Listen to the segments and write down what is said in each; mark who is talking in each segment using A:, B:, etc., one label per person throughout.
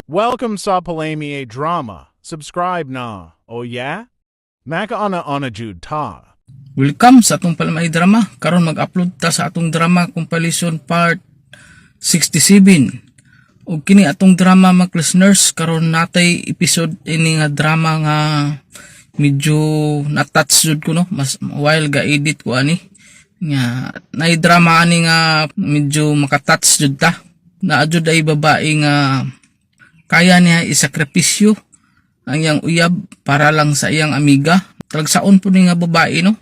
A: Welcome sa Palami Drama. Subscribe na. Oh yeah? Makauna-una jud ta.
B: Welcome sa atong Palamay Drama. Karon mag-upload ta sa atong drama compilation part 67. Ug kini atong drama, mga listeners, karon natay episode ini nga drama nga medyo na-touch jud ko, no. Mas while ga edit ko ani nga nay drama ani nga medyo maka-touch jud ta. Naa jud ay babae nga kaya niya isakripisyo ang iyang uyab para lang sa iyang amiga. Talagsaon po ni nga babae, no.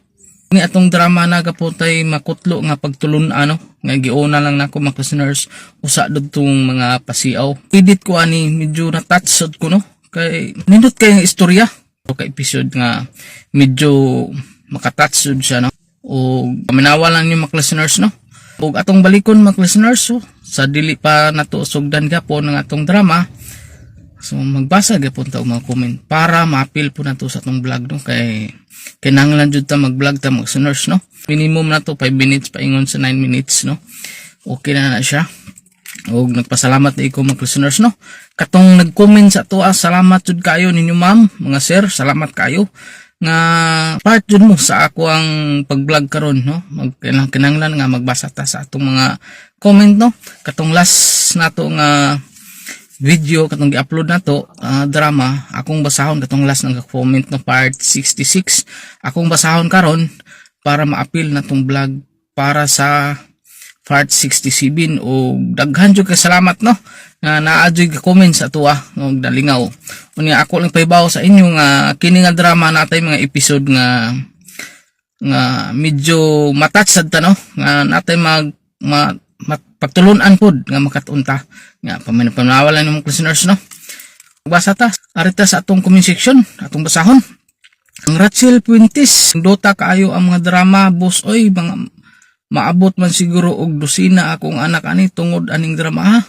B: Ni atong drama na gapotay makutlo nga pagtulun ano nga giuna lang nako, mga listeners, usa tong mga pasiaw. Edit ko ani, medyo na touch sad ko, no, kay nindot kay ang istorya o ka episode nga medyo makatouch jud siya, no. O paminawa lang niyo, mga listeners, no. Ug atong balikon, mga listeners, so, sa dili pa nato sugdan gapon ang atong drama. So magbasa gyapon ta og mga comment para maapil po nato sa atong vlog, no, kay kinahanglan jud ta mag-vlog ta, mga listeners, no. Minimum na to 5 minutes paingon sa 9 minutes, no. Okay na na siya. Og nagpasalamat na ko, mga listeners, no. Katong nag-comment sa atoa, salamat jud kayo ninyo, ma'am, mga sir, salamat kayo nga part jud mo sa ako ang pag-vlog karon, no. Mag kinahanglan nga magbasa ta sa atong mga comment, no. Katong last nato nga video, katong gi-upload nato drama, akong basahon katong last nga comment, no, part 66 akong basahon karon para maapil na tong vlog para sa part 67. O daghan jud kay salamat, no, nga naa jud comment sa atoa og nalingaw. Unya ako lang pahibaw sa inyo nga kini nga drama natay mga episode nga nga medyo matouch sad ta, no, nga natay mag ma, ma, pagtulunan pod nga makatun ta nga paminawa lang ng mga listeners, no. Basa ta arita sa atong comment section, atong basahon. Ang Rachel Puentes, "Dota kaayo ang mga drama, boss oy, mga maabot man siguro og dosina akong anak ani tungod aning drama, ha."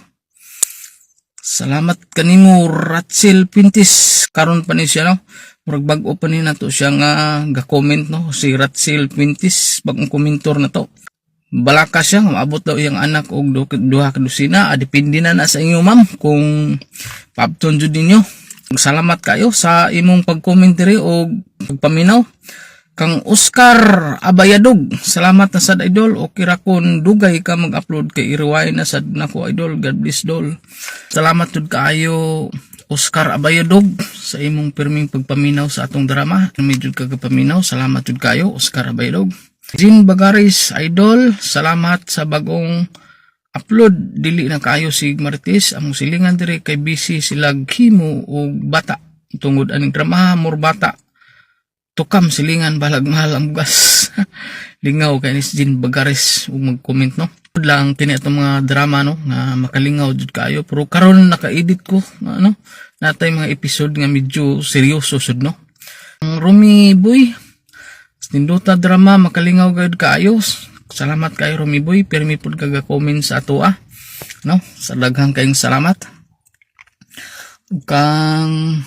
B: Salamat kanimo, Rachel Puentes. Karon pa ni siya, no. Murag bag-o pa ni nato siya nga ga-comment, no, si Rachel Puentes, bagong komentor na to. Balaka siya nga maabot daw iyang anak og duha ka dosina. Ah, depende na na sa inyo, ma'am, kung paabton jud ninyo. Salamat kayo sa imong pag-comment diri og pagpaminaw. Kang Oscar Abayadog, "Salamat na sad, idol. Okay ra kon dugay ka mag-upload kay i-rewind na sad nako, idol. God bless, dol." Salamat jud kaayo, Oscar Abayadog, sa imong pirming pagpaminaw sa atong drama. Medyo ka kapaminaw. Salamat jud kayo, Oscar Abayadog. Jean Bagaris, "Idol, salamat sa bagong upload. Dili na kayo si Martis. Among silingan diri kay busy sila himo og bata. Tungod aning drama, more bata. Tukam silingan, balag mahal ang bugas." Lingaw kay ni si Jean Bagaris ug mag-comment, no. Good lang kini atong mga drama, no, nga makalingaw jud kayo, pero karon naka-edit ko nga ano natay mga episode nga medyo seryoso sud, no. Ang Rumi Boy, "Nindota drama, makalingaw gayud kaayo." Salamat kayo, Rumi Boy, pirmi pud ka comment sa atoa, no. Sa daghang kayong salamat. Ug kang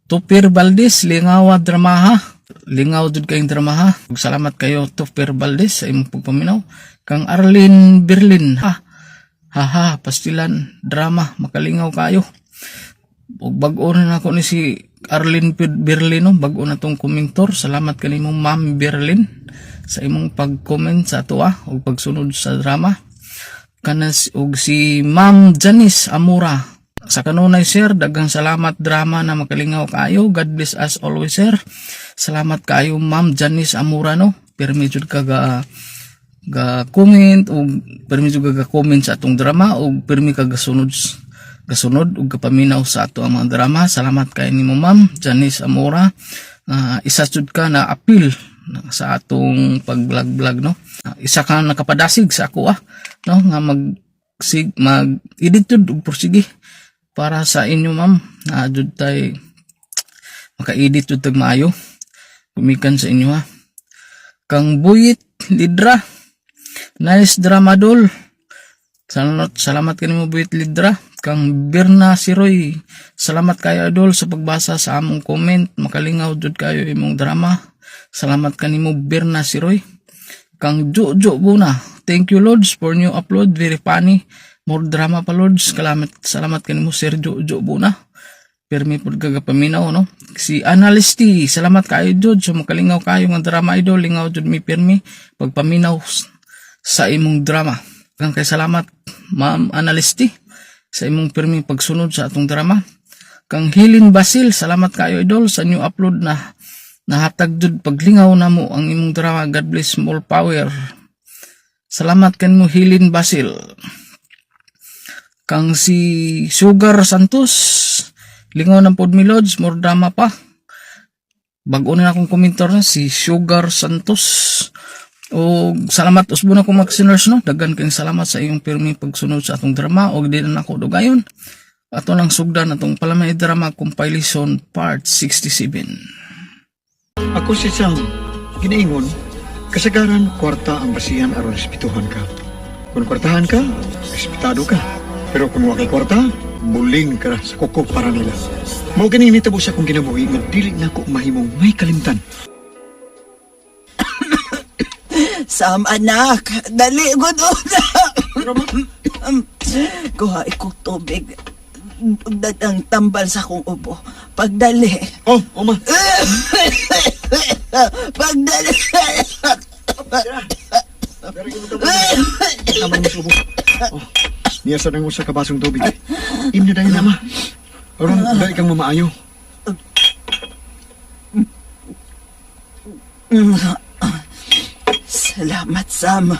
B: Tupir Valdez, "Lingawa dramaha." Lingaw jud kayong dramaha. Ug salamat kayo, Tupir Valdez, sa imong pagpaminaw. Kang Arlene Berlin, "Ha haha, pastilan drama, makalingaw kayo." Ug bag-o na nako ni si Arlene Berlin, no, bag-o na tong komentor. Salamat kanimo, Ma'am Berlin, sa imong pag-comment sa atoa ug pagsunod sa drama. Kanas ug si Ma'am Janice Amura, "Sa kanunay, sir, daghang salamat, drama na makalingaw kayo. God bless us always, sir." Salamat kayo, Ma'am Janice Amura, no. Pirmi jud ka ga ga comment ug pirmi jud ka ga comment sa atong drama ug pirmi ka gasunod gasunod ug kapaminaw sa ato ang mga drama. Salamat kay nimo, Ma'am Janice Amora. Isa jud ka na appeal na sa atong pag-vlog-vlog, no. Isa ka nakapadasig sa ako, ah, no, nga mag sig mag edit jud ug porsige para sa inyo, ma'am, na jud tay maka-edit jud tag maayo gumikan sa inyo, ha. Kang Buyit Lidra, "Nice drama, dol." Salamat, salamat kanimo, Buyit Lidra. Kang Birna Siroy, "Salamat kayo, idol, sa pagbasa sa among comment. Makalingaw jud kayo imong drama." Salamat kanimo, Birna Siroy. Kang Jojo Guna, "Thank you Lods for new upload. Very funny." More drama pa, Lods. Kalamat, salamat kanimo, Sir Jojo Buna. Pirmi pud kagapaminaw, no? Si Analysti, salamat kayo jud. So makalingaw kayo nga drama, idol, lingaw jud mi pirmi pagpaminaw sa imong drama. Kang kay salamat, Ma'am Analysti, sa imong pirmi pagsunod sa atong drama. Kang Hilin Basil, salamat kayo, idol, sa new upload na nahatag jud paglingaw namo ang imong drama. God bless, more power. Salamat kanimo, Hilin Basil. Kang si Sugar Santos, lingaw ng pod mi, Lods, more drama pa. Bago na akong komentar na si Sugar Santos. O salamat usbo na ko Maxiners, no. Daghan kayong salamat sa iyong pirmi pagsunod sa atong drama og di na nako dugayon. Ato lang sugdan atong Palamay Drama Compilation Part 67.
C: Ako si Sam. Ginaingon, kasagaran kwarta ang basihan aron respetuhan ka. Kung kwartahan ka, respetado ka. Pero kung wa kay kwarta, buling ka sa kuko para nila. Mao gani nitabo sa akong kinabuhi nga dili nako mahimong may kalimtan.
D: Sam, anak, dali ko doon. Kuha ikong tubig. Ang tambal sa akong ubo. Pagdali.
C: Oh, oma.
D: Pagdali.
C: Tama mo subo. Oh, niya sa nang usa ka basong tubig. Imna dayon, ama. Aron dali kang mamaayo.
D: Salamat, Sam.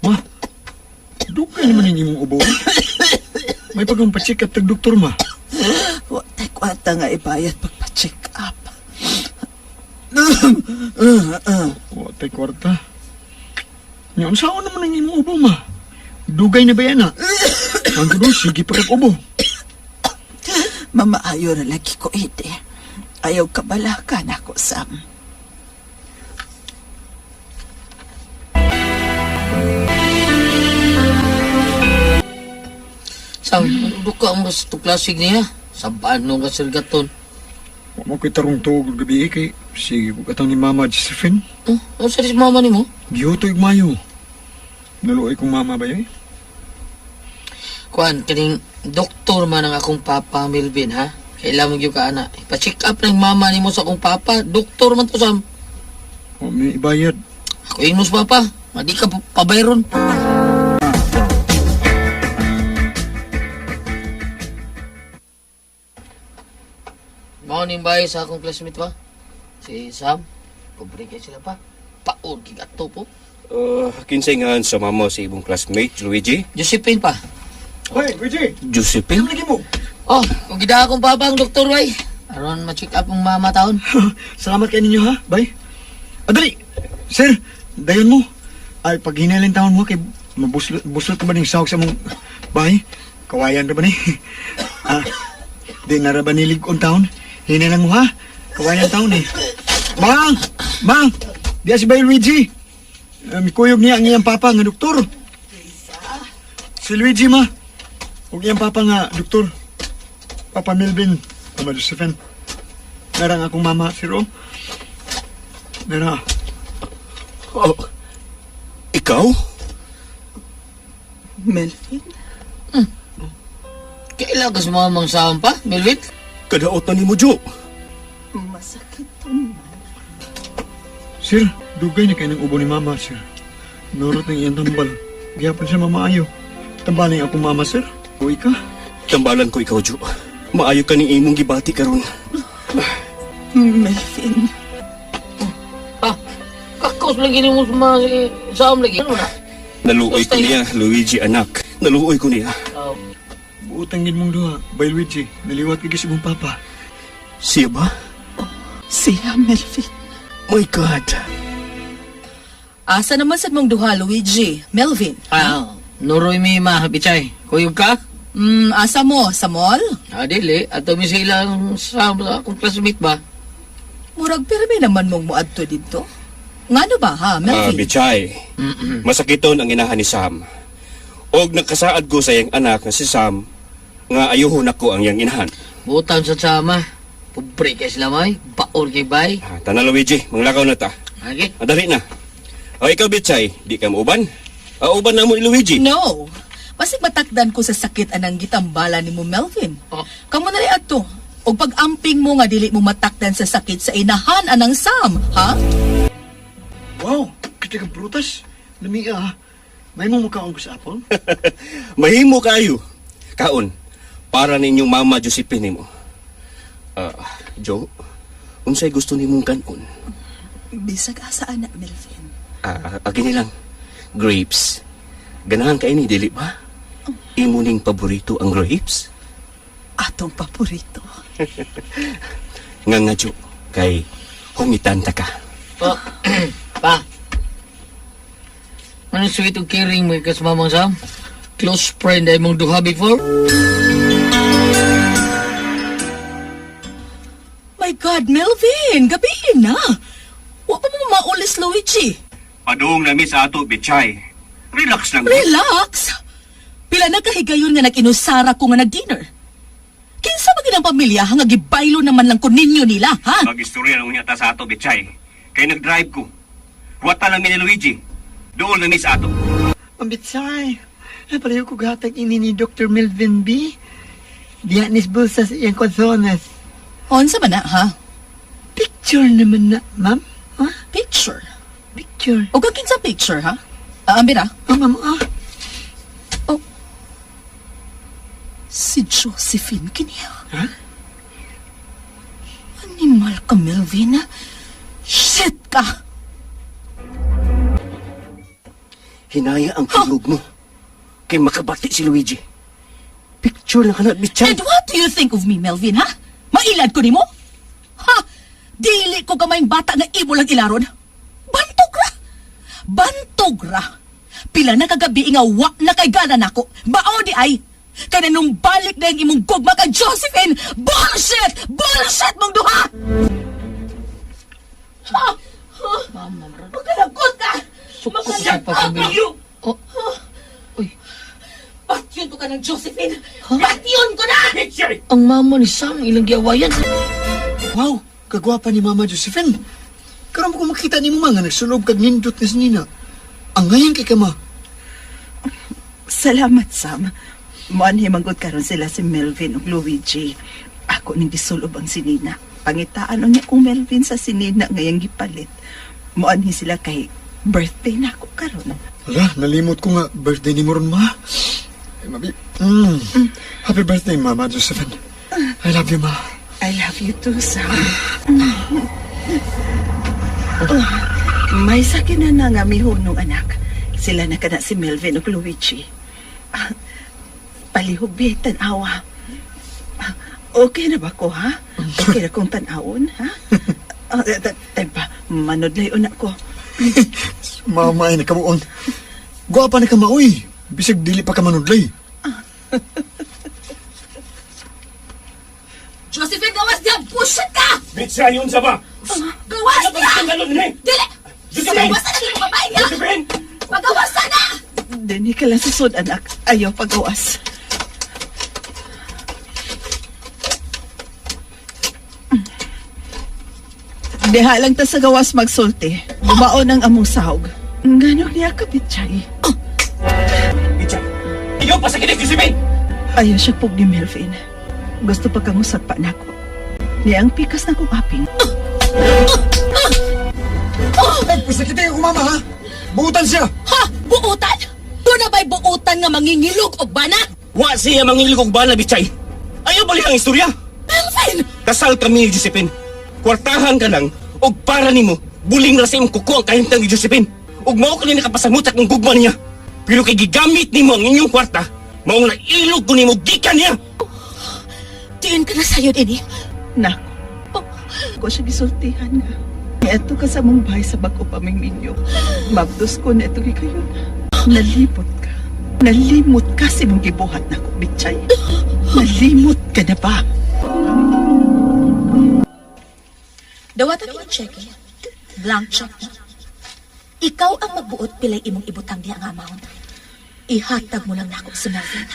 C: Ma, dugay naman ang imong ubo. May pagong pa-check up tag doktor, ma.
D: Wa tay kwarta nga ibayad pagpa-check up.
C: Wa tay kwarta. Nya unsaon naman ang imong ubo, ma? Dugay na ba yan, ha? Ang tudo, sige pa kag ubo.
D: Mamaayo na lagi ko ite. Ayaw kabalakan ako, Sam.
E: Sam, ano ka ang mas tuklasig niya? Sa paano ka sirgaton?
C: Wa mo ko'y tarong tuog og gabi eh, kay sige ko katang ni Mama Josephine.
E: Oh, ano sa mama ni mo?
C: Gihutoy og mayo. Naluoy kong mama ba yun?
E: Kuan, kaning doktor man ang akong papa, Melvin, ha? Kailan mo gyud ka, ana. Pa-check up ng mama ni mo sa akong papa. Doktor man to, Sam.
C: Wa may ibayad.
E: Ako ingnos, papa. Madi ka pabayron. Mao ning bahay sa akong classmate ba? Si Sam. Pobre kay sila pa. Paor kig ato po.
F: Kinsay nga sa mama sa ibong classmate, Luigi?
E: Josephine pa.
C: Hoy, Luigi!
F: Josephine?
C: Ano lagi mo?
E: Oh, kung gida akong papa ang doktor way. Aron ma-check up ang mama taon.
C: Salamat kay ninyo ha. Bye. Adali. Sir, dayon mo. Ay, pag hinalin taon mo kay mabuslot buslot ka ba ning sahog sa mong bahay? Kawayan ra ba ni? Ah, di na ra ba nilig on taon? Hinalang mo ha. Kawayan taon eh. Mang! Mang! Diya si Bay Luigi. Mikuyog niya ang iyang papa nga doktor. Si Luigi, ma. Ug iyang papa nga doktor. Papa Melvin. Mama Josephine. Narang akong mama, sir, oh. Nara.
F: Oh, ikaw?
D: Melvin?
E: Kailan ka sa mamang Sam pa, Melvin?
F: Kadaot na ni mo, Jo.
D: Masakit to man.
C: Sir, dugay na kayo ng ubo ni mama, sir. Nurot ng iyang tambal. Gihapon siya mamaayo. Tambalin akong mama, sir. Uwi ka.
F: Tambalan ko ikaw, Jo. Maayo ka ning imong gibati karon.
D: Melvin.
E: Ah, kakos lagi ni mo sa mga si Sam lagi. Ano na?
F: Naluoy ko niya, Luigi, anak. Naluoy ko niya.
E: Oh.
C: Buutang gid mong duha. Bay Luigi, naliwat ka sa imong papa.
F: Siya ba?
D: Siya, Melvin.
F: My God.
G: Asa naman sa mong duha, Luigi? Melvin?
E: Ah, nuroy mi ma, pichay. Kuyog ka?
G: Asa mo? Sa mall?
E: Ah, dili. Ato mi sila ang Sam sa akong classmate ba?
G: Murag pirmi naman mong muadto dito. Ngano ba ha,
F: Ah,
G: Melvin?
F: Bichay. Masakiton ang inahan ni Sam. Og nagkasaad ko sa iyang anak nga si Sam, nga ayuhon ako ang iyang inahan.
E: Butan sa sama. Pobre kay sila may. Baor kay bay.
F: Ah, tana, Luigi, manglakaw na ta.
E: Okay.
F: Ah, dali na. O ikaw, Bichay, di ka mauban? Uban na mo ni Luigi.
G: No. Basig matakdan ko sa sakit anang gitambala ni mo Melvin.
E: Oh.
G: Kamo na ato. Og pag-amping mo nga dili mo matakdan sa sakit sa inahan anang Sam, ha?
C: Wow, kita kang prutas. Lami ah. May mo mukhaon ko sa apple?
F: Mahimo kayo. Kaon, para ninyong mama Josephine nimo. Ah, Jo, unsay gusto nimong kanon?
D: Bisag asa anak, Melvin.
F: Ah, gini lang. Grapes. Ganahan ka ini, dili ba? Imo ning paborito ang grapes?
D: Atong paborito.
F: Nga nga, Jo, kay hungitan ta ka.
E: Pa, pa. Ano sweet og caring mo ikas mamang Sam? Close friend ay mong duha before?
G: My God, Melvin, gabi na. Wa pa mo maulis Luigi.
F: Padung nami sa ato, Bichay. Relax lang.
G: Relax. Pila na kahigayon nga nag-inusara ko nga nag-dinner. Kinsa ba gid ang pamilya nga gibaylo naman lang ko ninyo nila, ha?
F: Mag-istorya lang niya ta sa ato, Bichay. Kay nag-drive ko. Wata lang mi ni Luigi. Doon nami sa ato.
C: Ambitsay, ay pareho ko gatag ini ni Dr. Melvin B. Diyan nis bulsa sa iyang konsonas.
G: Unsa man na, ha?
C: Picture naman na, ma'am. Ha?
G: Picture.
C: Picture.
G: O kang kinsa picture, ha? Ah, ambira.
C: Ah, ma'am, ah.
G: Oh. Si Josephine kiniya.
C: Ha?
G: Animal ka, Melvin. Shit ka!
F: Hinaya ang tulog mo. Kay makabati si Luigi. Picture lang ka na, Bichay.
G: And what do you think of me, Melvin, ha? Mailad ko nimo? Ha? Dili ko kamayng bata nga imo lang ilaron. Bantog ra! Bantog ra! Pila na kagabi nga wa na kay gana nako. Bao di ay! Kaya nung balik na yung imong gugma kay Josephine! Bullshit! Bullshit mong duha! Ha? Ha? Magkalagot ka!
E: Suko siya pa sa
G: Magkalagot!
E: Oh. Uy,
G: Patyon ko ka ng Josephine! Patyon ko na!
E: ang mama ni Sam ilang giawayan.
C: Wow, kagwapa ni Mama Josephine. Karon ko makita ni mo mga nagsulob kag nindot ni Nina. Ang ngayon kay kama.
D: Salamat, Sam. Muanhi manggod karon sila si Melvin ug Luigi. Ako ning gisulob ang sinina. Pangitaan unya kung Melvin sa sinina ngayang gipalit. Muanhi sila kay birthday na ako karon.
C: Hala, nalimot ko nga birthday ni mo ron, ma. Ay, mabi. Happy birthday, Mama Josephine. I love you, ma.
D: I love you too, Sam. Oh, may sakit na na nga mihunong anak. Sila na kana si Melvin ug Luigi. Ah, palihubi, tanawa. Ah, okay na ba ko, ha? Okay na kong tanawon, ha? Ah, tempa, manudlay una ko.
C: Mama ay nakamuon. Gwapa na ka maoy. Bisag dili pa ka manudlay.
G: Josephine, gawas diya! Bullshit ka!
F: Bichay, yun sa ba?
G: Gawas diya!
F: Ano din eh?
G: Dili!
F: Josephine!
G: Gawas na naging babae niya!
F: Josephine!
G: Pagawas na!
D: Dini ka lang susod, anak. Ayaw pagawas. Diha lang ta sa gawas magsulti. Bumaon ang among sahog. Nganong niya ka, Bitchay?
F: Bichay! Ayaw pa sa kinig, Josephine!
D: Ayaw siya pug ni Melvin. Gusto pa kang usap pa nako. Niya ang pikas na kong aping.
C: Ay, pasakit ko, mama, ha? Buutan siya.
G: Ha? Buutan? Doon na ba'y buutan nga mangingilog og bana?
F: Wa siya mangilog og bana, Bichay! Ayaw balik ang istorya!
G: Melvin!
F: Kasal kami ni Josephine. Kwartahan ka lang, og para nimo, buling ra sa imong kuko ang kahimtang ni Josephine. Og mao ka ni nakapasamutak ng gugma niya. Pero kay gigamit nimo ang inyong kwarta, maong nailog ko nimo gikan niya.
G: Diin ka na sayo, ini.
D: Nako. Ko siya gisultihan nga. Niadto ka sa mong bahay sa bag-o pa ming minyo. Mabdos ko na ito kayo. Nalimot ka. Nalimot ka sa imong gibuhat nako, Bitchay. Nalimot ka na ba?
G: Dawatan kini cheque. Blank check na. Ikaw ang magbuot pilay imong ibutang diha nga amount. Ihatag mo lang nako si Melvin.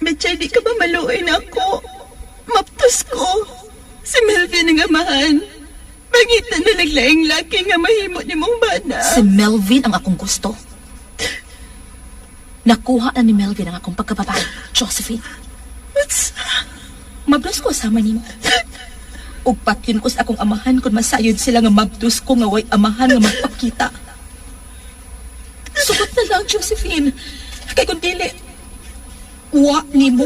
D: Bitchay, di ka ba maluoy na ako? Maptos ko. Si Melvin ang amahan. Pangita na naglaing laki nga mahimo ni mong bana.
G: Si Melvin ang akong gusto. Nakuha na ni Melvin ang akong pagkababae, Josephine.
D: What's...
G: Mabdos ko sama nimo. Ug patyon ko sa akong amahan kung masayod sila nga mabdos ko nga way amahan nga magpakita. Sugot na lang, Josephine. Kay kung dili, wa nimo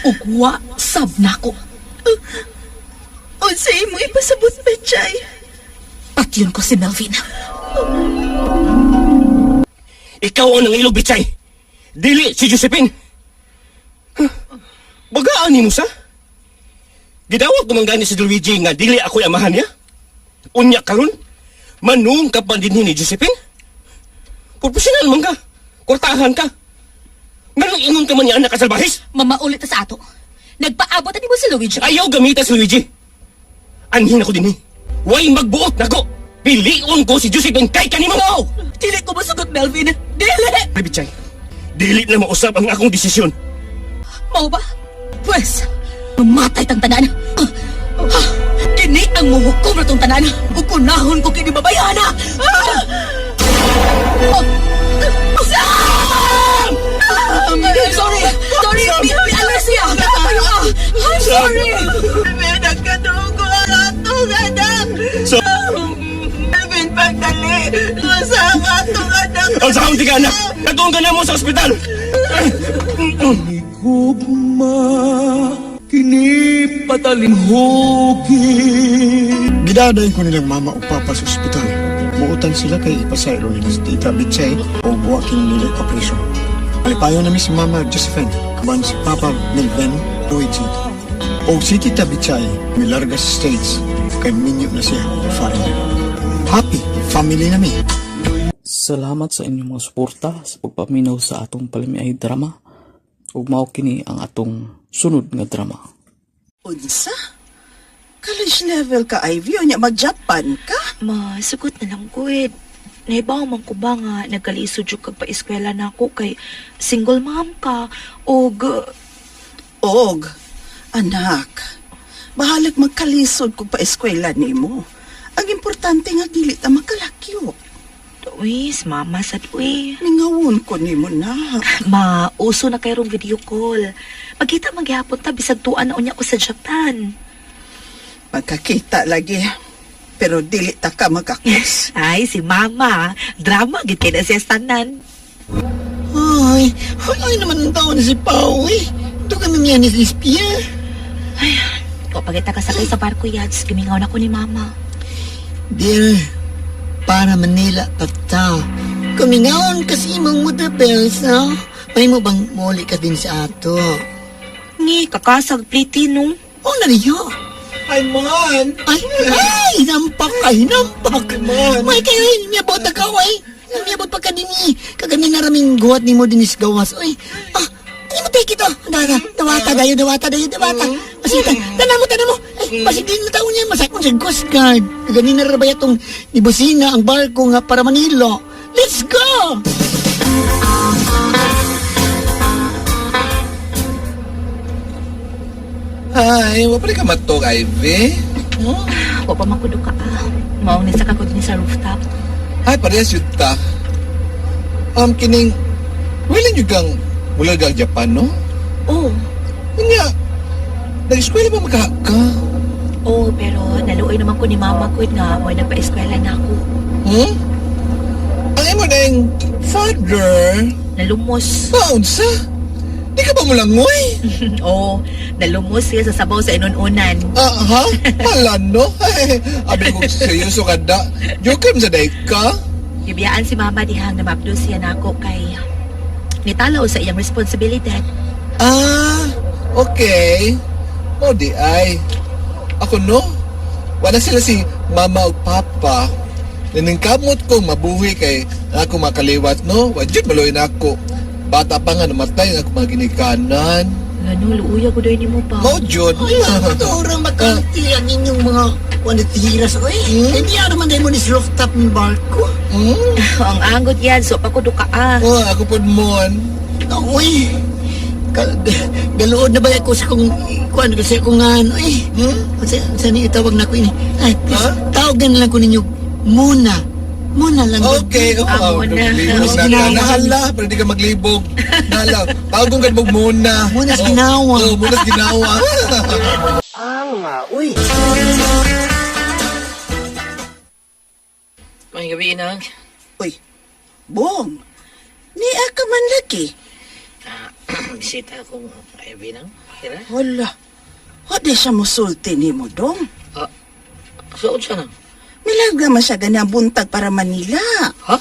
G: ug wa sab nako.
D: Unsa imo ipasabot, Pechay?
G: Patyon ko si Melvin.
F: Ikaw ang nangilog, Bichay. Dili si Josephine. Huh? Bagaan nimo sa? Gidawat ko man gani si Luigi nga dili ako'y amahan niya. Unya karon, manung ka pa din ni Josephine. Profesional man ka. Kwartahan ka. Nganong ingon ka man niya anak ka salbahis?
G: Mamaulit ta sa ato. Nagpaabot na nimo si Luigi.
F: Ayaw gamita si Luigi. Anhin ako din eh. Way magbuot nako. Pilion ko si Josephine kay kanimo.
G: No! Dili ko masugot, Melvin. Dili!
F: Ay, Bichay, dili na mausap ang akong desisyon.
G: Mao ba? Pwes, mamatay tang tanan. Ah, kini ang muhukom na tong tanan. Ug kunahon ko kini babayana. Ah! Oh. Sam! I'm sorry. Sorry, mi mi Alessia. Kayo ah. I'm sorry.
D: Melvin, nagkadugo ang atong anak!
F: Sam!
D: Melvin, pagdali! Sa ang atong anak!
F: Ang sahong ti ka, anak! Katuon ka na mo sa ospital!
H: Gugma kini patalimhugin.
C: Gidaday ko nilang mama o papa sa ospital. Muutan sila kay ipasaylo nila sa Tita Bitsay o buwakin nila ipapreso. Alipayo na mi si Mama Josephine, kaban si Papa Melvin Luigi. O si Tita Bitsay, milarga sa States, kay minyo na siya, foreigner. Happy family na mi.
B: Salamat sa inyong mga suporta sa pagpaminaw sa atong palamiay drama. Ug mao kini ang atong sunod nga drama.
D: Unsa? College level ka, Ivy? Unya, mag-Japan ka?
I: Ma, sugot na lang ko eh. Naibaw man ko ba nga nagkalisod jud kag pa-eskwela na ako kay single mom ka og
D: Og, anak, bahalag magkalisod kung pa-eskwela nimo. Ang importante nga dili ta makalakyo.
I: uy, mama sad uy.
D: Ningawon ko nimo na.
I: Ma, uso na kayrong video call. Magkita man gyapon ta bisag tuan na unya ko sa Japan.
D: Magkakita lagi. Pero dili ta ka magkakus.
I: Ay, si mama, drama gid kay na siya tanan.
C: Ay, ay naman ang taon si Pao eh. Ito kami niya ni Spear.
I: Ay, ko pagita ka sakay sa barko yads, gimingaw na ko ni mama.
J: Dear, para Manila pata. Kumingaon kasi imong mother bells, no? May mo bang muli ka din sa ato?
I: Ni kakasag pliti no.
J: Oh, nariyo.
C: Ay, man!
J: Ay, ay, nampak, ay, nampak. May kayo, miyabot na ka, ay. Miyabot pa ka din eh. Kagani na raming guwat ni mo din is gawas. Ay, ah, ano mo take ito? Dara, dawata, dayo, dawata, dayo, dawata. Masita, tanan mo, tanan mo. Ay, masigin na taon niya, masakon sa Coast Guard. Kagani na rabay itong nibusina ang barko nga para Manila. Let's go!
H: Ay, wa pa ka matog, Ivy.
I: Wa pa man ko duka ah. Mao ni sa kakod ni sa rooftop.
H: Ay, parehas yun ta. Kining, wala nyo kang mula kang Japan, no?
I: Oh,
H: Unya, nag-eskwela ba magka ka?
I: oh, pero naluoy naman ko ni mama ko nga mo nagpa-eskwela na ako.
H: Hmm? Ang imo na yung father,
I: Nalumos.
H: paunsa? Di ka ba mulangoy?
I: Oo, nalumos siya sa sabaw sa inununan.
H: Ah, ha? Hala, no? Ay, abi ko seryoso ka da. Joker sa day ka?
I: Gibiyaan si mama dihang namabdo siya nako kay nitalaw sa iyang responsibilidad.
H: Ah, okay. O di ay. Ako no, wala sila si mama o papa. Naningkamot ko mabuhi kay ako makaliwat no. Wajud maloy na ako. Bata pa nga namatay ang ako mga ginikanan.
I: Ngano, luuya ko doon nimo pa.
H: Mao jud.
J: Ay, tura makanti ang inyong mga wanitiras. Uy, hindi ano man dahil mo ni rooftop ng barko.
H: Hmm?
I: Ang anggot yan, so pa ko duka ah.
H: Oh, ako pod mon.
J: Uy, galuod na ba ako sa kung kuan kasi akong ano eh.
H: Hmm?
J: Sa, sa ni itawag na ko ini. Ay, please,
H: Ha?
J: tawagan na lang ko ninyo muna. Muna lang.
H: Okay, oo.
I: Amo na.
H: Maglibog na ka. Nahala, pero di ka maglibog. Nahala. Tawagong ka muna.
J: Muna sa ginawa.
H: Oo, muna sa ginawa.
E: May gabi inang.
D: Uy, Bong, niya ka man lagi.
E: Ah, bisita akong Ivy nang. Kira?
D: Wala. Wala siya musulti ni mo, dong.
E: Ah, suod siya nang.
D: Milaga man siya ganang buntag para Manila.
E: Ha?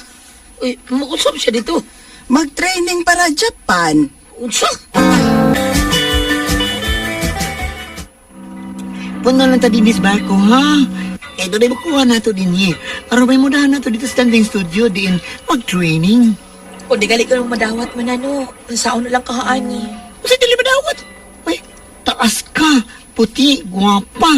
E: Uy, makusap siya dito.
D: Mag-training para Japan.
E: Unsa?
J: Puno lang ta dinis barko, ha? Eh, doon ay makuha na to din eh. Aron may mudahan na to dito sa standing studio diin mag-training.
I: O di gali ka nang madawat man ano. Unsaon na lang kahaani.
J: Kasi dili madawat. Uy, taas ka, puti, guwapa.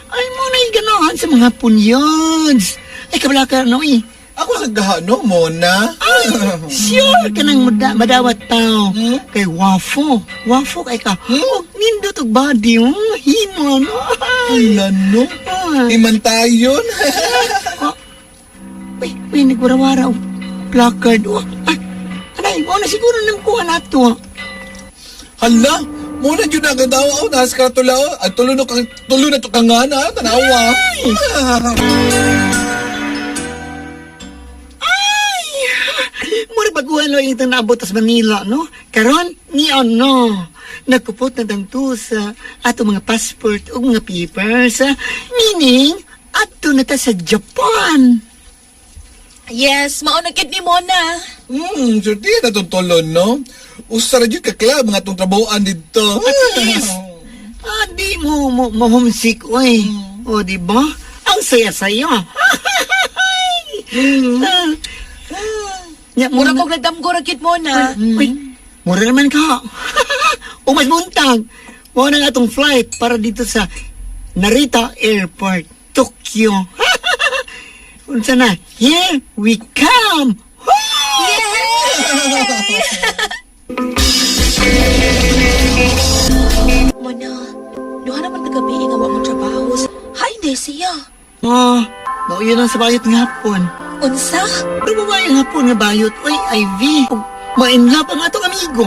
J: Ay mo na ganahan sa mga punyods. Ay, kabala ka, no eh.
H: Ako sa gahano, Mona.
J: Ay, sure ka nang madawat tao.
H: Hmm?
J: Kay wafo. Wafo kay ka. Hmm? Nindot og body, Himo, no? Ay.
H: Wala, no?
J: Ay.
H: Iman tayo.
J: Uy, uy, nagwarawara og placard. Oh, ah, anay, mo na siguro nang kuha na to.
H: Hala, muna yun ang ganda. Oh, nasa karatula. Oh. At tulo na, tulo na to ka nga na. Tanawa.
J: Mura baguhan lo yung naabot sa Manila, no? Karon, ni ano, nagkupot na tanto sa ato mga passport o mga papers. Ah. Meaning, ato na ta sa Japan.
I: Yes, mao na gid ni Mona.
H: Surti na itong tulon, no? Usara yun ka club, mga itong trabahoan dito.
J: At least, ah, di mo, mo, mo homesick, oy. O, di ba? Ang saya-saya. Ah. Nya,
I: Mura
J: muna-
I: kog nagdamgo ra gid Mona.
J: Uy, mura naman ka. o mas buntag. Mao na nga atong flight para dito sa Narita Airport, Tokyo. Unsa na? Here we come!
I: Mona, duha naman kagabi nga wa mo trabaho. Hay, hindi siya.
J: Ah, mao yun ang sa bayot nga hapon.
I: Unsa?
J: Pero babae nga hapon nga bayot, uy, Ivy. Ug Ma-in love ang atong amigo.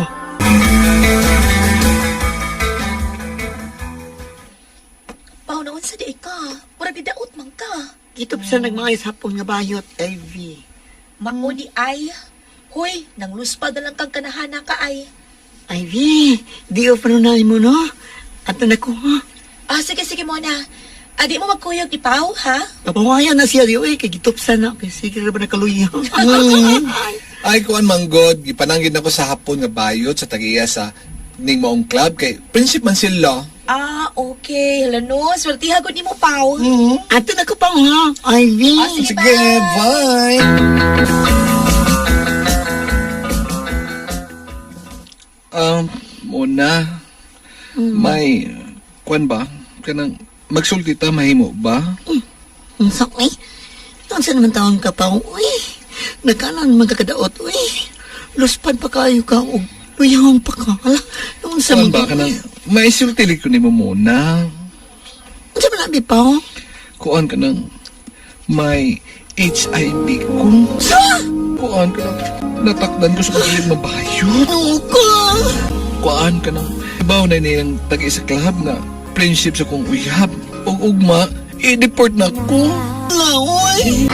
I: Pao na unsa di ka? Mura gidaot man ka.
J: Gitop sa nagmaayos hapon nga bayot, Ivy.
I: Mao di ay. Hoy, nang luspad na lang kang kanahana ka ay.
J: Ivy, di off na mo, no? Ato na ko, ha?
I: Ah, sige, sige, Mona. Adi mo magkuyog ipaw, ha?
J: Kapawayan na siya, di, uy, kay gitupsan na. Kay sige ra ba nakaluya?
H: Ay, kuan manggod, gipananggid na ko sa hapon nga bayot sa tagiya sa ning maong club kay prinsip man sila.
I: Ah, okay. Hala no, sweltiha gud nimo, Pao.
J: Ato na ko pa, ha? Ivy.
I: Ah, sige,
H: Sige, bye. Muna, may kuan ba? Kanang magsulti ta mahimo ba?
J: Ang sakay. Taon sa naman taon ka pa, uy. Nagkanan magkakadaot, uy. Luspad pa kayo ka, og luyahon pa ka. Hala, noon sa
H: Kuan ba kanang may sulti ko nimo muna.
J: Unsa man abi pa, oh?
H: Kuan kanang may HIV ko.
J: Sa?
H: Kuan kanang natakdan ko sa pagilid mabayot.
J: Oo ka!
H: Kuan kanang ibaw na niyang tagi sa club nga friendship sa kong uyab. Og ugma, i-deport na ko.
J: Hala, uy.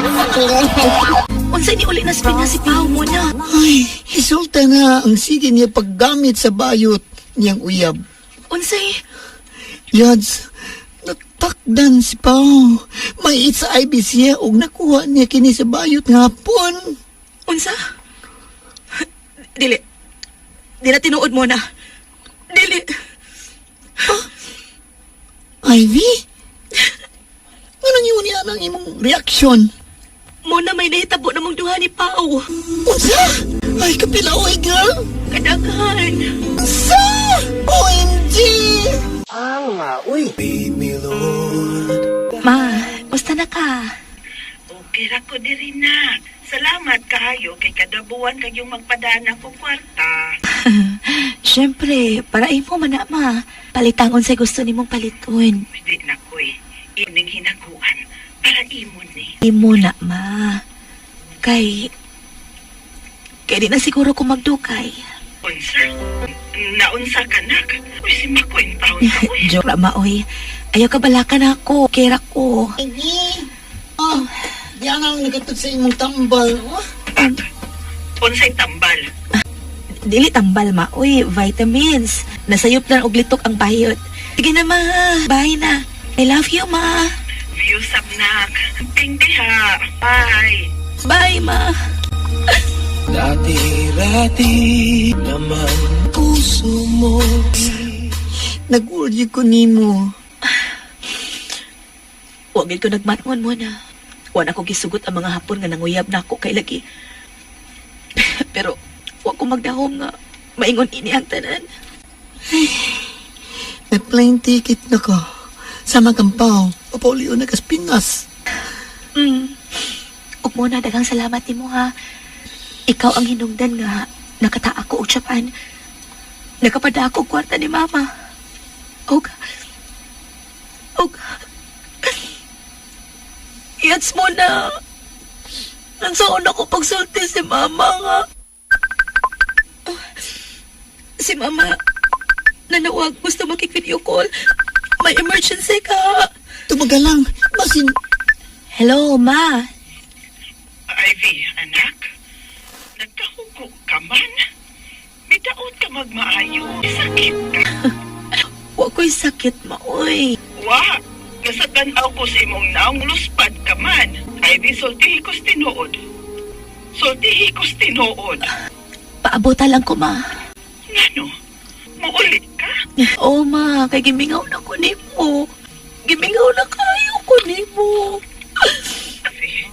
I: Unsa ni uli na spin na si Pao, Mona?
J: Ay, isulta na ang sige niya paggamit sa bayot niyang uyab.
I: Unsay?
J: Yads, natakdan si Pao. May HIV siya og nakuha niya kini sa bayot nga hapon.
I: Unsa? Dili. Di na tinuod mo na. Dili.
J: Ivy? Anong yun niya ang imong reaksyon?
I: Mona may nahitabo na mong duha ni Pao.
J: Unsa? Ay, kapila, oy, girl!
I: Kadaghan.
J: Unsa? OMG!
I: Ma, basta na ka.
D: Okay ra ko diri na. Salamat kayo kay kada buwan kayong magpadana ko kwarta.
I: Siyempre, para imo man na, ma. Palitang unsay gusto nimong paliton.
D: Hindi na ko eh. Ining hinaguan para imo ni.
I: Imo na, ma. Kay di na siguro ko magdukay.
D: Unsa? Naunsa ka, nak? Uy, si Mako in taon ka, uy.
I: Joke ra, ma, oy. Ayaw ka balakan ako. Kera ko.
J: Ivy! Oh, di ang nagatod sa imong tambal. Oh.
D: Unsay tambal?
I: Dili tambal, ma. Uy, vitamins. Nasayop na og litok ang bayot. Sige na, ma. Bye na. I love you, ma.
D: Views up, nak. Ping diha. Bye.
I: Bye, ma.
H: Dati-rati naman puso mo.
J: Nag-urge ko nimo.
I: Huwag ko nagmatngon mo na. Wala ko gisugot ang mga hapon nga nanguyab na ako kay lagi. Pero wa ko magdahom nga maingon ini ang tanan.
J: May plane ticket na ko. Sa Magampao, papaulio na kas Pinas.
I: Ug mo na daghang salamat nimo ha. Ikaw ang hinungdan nga nakataa ko og Japan. Nakapada ako og kwarta ni mama. Og Iyats mo na. Nansaon ako pagsulti si mama nga. Si mama nanawag gusto makik-video call. May emergency ka.
J: Tumagalang, basin
I: Hello, ma.
D: Ivy, anak. Nagkahugo ka man. Midaot ka magmaayo. Sakit ka.
I: Wa ko'y sakit, ma. Oy.
D: Wa. Nasa tanaw ko sa imong naong luspad ka man. Ivy, sultihi ko's tinuod. Sultihi ko's tinuod.
I: Paabota lang ko, ma.
D: Ngano? Muulit ka?
I: Oo, ma. Kay gimingaw na ko nimo. Gimingaw na kayo ko nimo.
D: Ivy.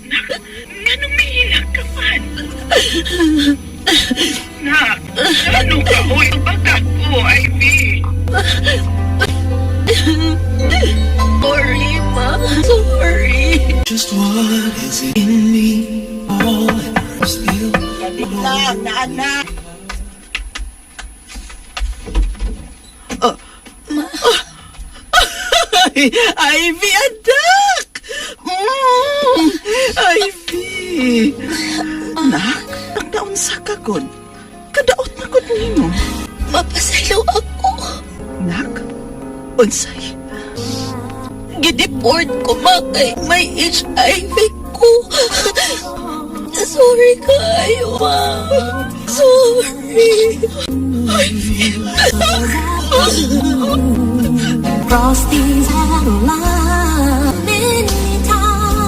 D: Nak, ngano mihilak ka man? Nak, ngano ka? Uy, baka ko, Ivy.
I: Sorry, ma. Sorry.
H: Just what is in me all and I'm still
D: Lang, na anak.
J: Ay, Ivy, anak!
D: Ivy! Nak, nagdaon sa ka kon. Kadaot na kon nimo.
I: Mapasaylo ako.
D: Nak, unsay?
I: Gideport ko, ma. Kay may HIV ko. Sorry kayo, ma. Sorry.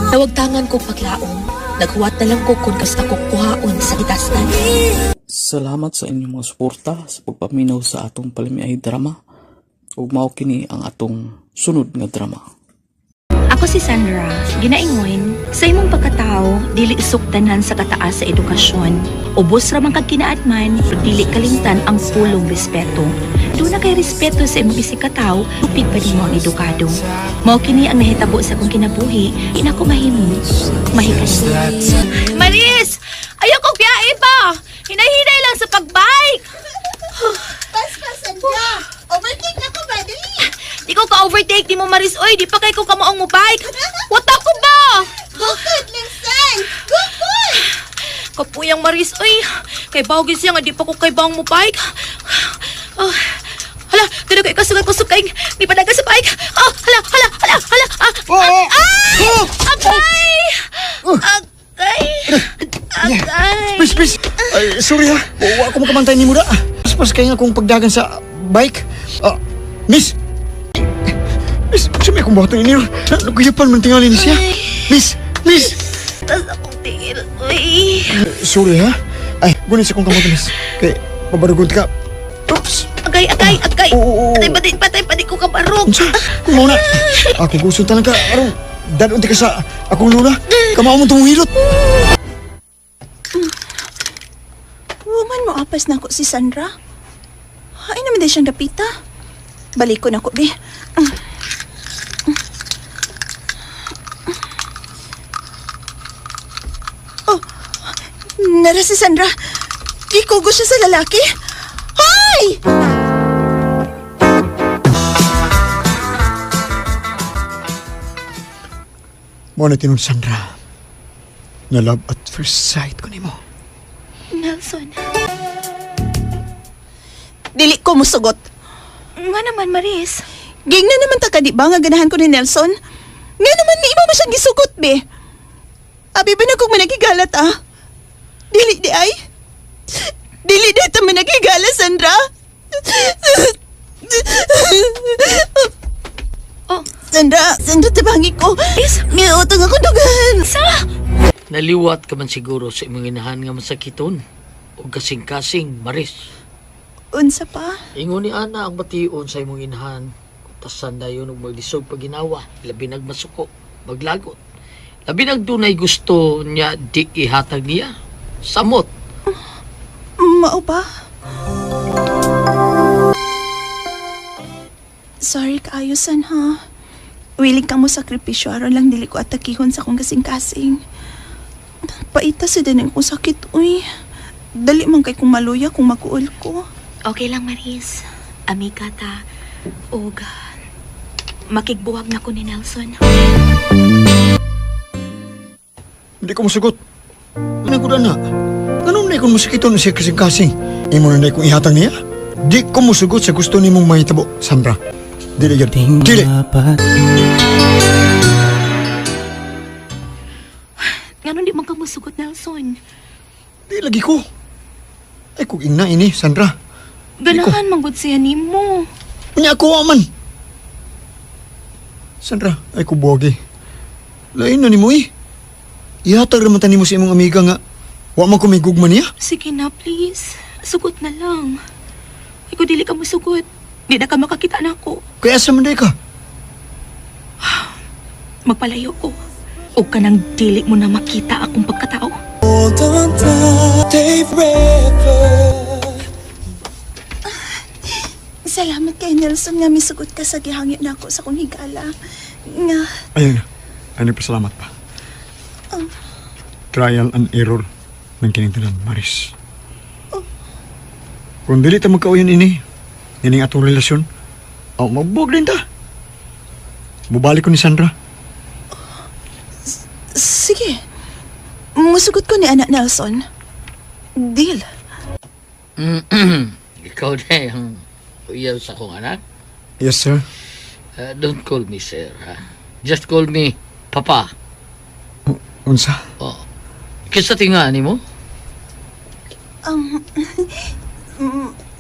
I: Nawagtangan ko paglaom. Naghuwat na lang ko kung kas ako kuhaon sa itasnan.
B: Salamat sa inyong mga suporta sa pagpaminaw sa atong palamiay drama. Ug mao kini ang atong sunod nga drama.
I: Ako si Sandra, ginaingon, sa imong pagkatao, dili suktanan sa kataas sa edukasyon. Ubos ra man kag kinaatman, dili kalimtan ang pulong respeto. Doon na kay respeto sa imong isikataw, tupig pa nimo ang edukado. Mao kini ang nahitabo sa akong kinabuhi, ina ko mahimo. Mahikas. Maris! Ayaw kong biyahe pa! Hinay-hinay lang sa pagbike!
K: Paspasan ka! Overtake na ko ba? Dali!
I: Di ko ka-overtake, di mo Maris. Oy, di pa kay ko kamaong mo bike. Wata ko ba?
K: Bukod, Linsan! Bukod!
I: Kapuyang Maris, oy. Kay bawgin siya nga di pa ko kay bang mo bike. Oh, hala, tuloy ko ikaw kusog kay di pa dagan sa bike. Oh, hala, hala, hala, hala. Ah, ah, ah, agay! Agay! Agay!
C: Please, please. Ay, sorry ha. Wa ko makamantay ni Mura. Pas kaya nga kung pagdagan sa bike. Ah, miss. Miss, sa may akong buhaton ini. Nagkuyapan man tingali ni siya. Miss, miss.
I: Tas akong tingil, oy.
C: Sorry ha. Ay, gunin sa kong kamot, miss. Kay, pabarugod ka. Oops.
I: Agay, agay, agay.
C: Oo, oo, oo.
I: Patay, patay, patay, patay ko kabarog.
C: Unsa? Kung mauna. Ako gusto talaga. Aron, dadon ka sa akong lula. Kamao mo tumuhilot.
K: Woman mo apas na ako si Sandra. Ay naman din siyang dapita. Balik ko na ko, be. Oh, nara si Sandra. Ikugo siya sa lalaki. Hoy!
C: Mo na tinun Sandra. Na love at first sight ko nimo.
I: Nelson.
K: Dili ko musugot.
I: Nga naman, Maris.
K: Ging na naman ta ka, di ba nga ganahan ko ni Nelson? Nga naman ni imo mo siyang gisugot, be. Abi ba na kung managigalat, ah? Dili di ay? Dili di ta managigala, Sandra?
I: Oh.
K: Sandra, Sandra, tabangi ko.
I: Is?
K: Miutong ako dugan.
I: Sa?
E: Naliwat ka man siguro sa imong inahan nga masakiton o kasing-kasing Maris.
K: Unsa pa?
E: Ingon ni ana ang bation sa imong inahan. Tasan dayon og maglisog paginawa, labi nag masuko, maglagot. Labi nag dunay gusto niya di ihatag niya. Samot.
K: Mao ba? Sorry kaayusan ha. Willing ka mo sakripisyo aron lang dili ko atakihon sa akong kasing-kasing. Paita sa din ang sakit, uy. Dali man kay kung maluya kung maguol ko.
I: Okay lang, Maris. Amiga ta. Og makigbuwag na ko ni Nelson.
C: Hindi ko musugot. Ano ko na? Anong na ikong musakiton siya kasing-kasing? Imo na na ikong ihatag niya? Di ko musugot sa gusto nimong mahitabo, Sandra. Dili yun. Dili!
I: Ngano di man ka musugot, Nelson?
C: Di lagi ko. Ay kung ingna ini, Sandra.
I: Ganahan man gud siya nimo.
C: Unya ako wa man. Sandra, ay ko buwagi. Lain na nimo eh. Ihatag raman ta nimo sa imong amiga nga wa man ko may gugma niya.
I: Sige na, please. Sugot na lang. Ikaw dili ka musugot. Di na ka makakita na ako.
C: Kaya asa man day ka?
I: Magpalayo ko. O kanang dili mo na makita akong pagkatao.
K: Salamat kay Nelson nga misugot ka sa gihangyo nako sa akong higala. Nga,
C: Ayun na. Ay, nagpasalamat pa. Trial and error ng kining tanan, Maris. Kung dili ta magkauyon ini, ining atong relasyon, oh, magbuwag din ta. Mubalik ko ni Sandra.
K: sige. Musugot ko ni anak Nelson. Deal.
E: Ikaw na ang uyaw sa akong anak.
C: Yes, sir.
E: Don't call me sir. Ha? Just call me Papa.
C: Unsa?
E: Oh. Kinsa tinga nimo?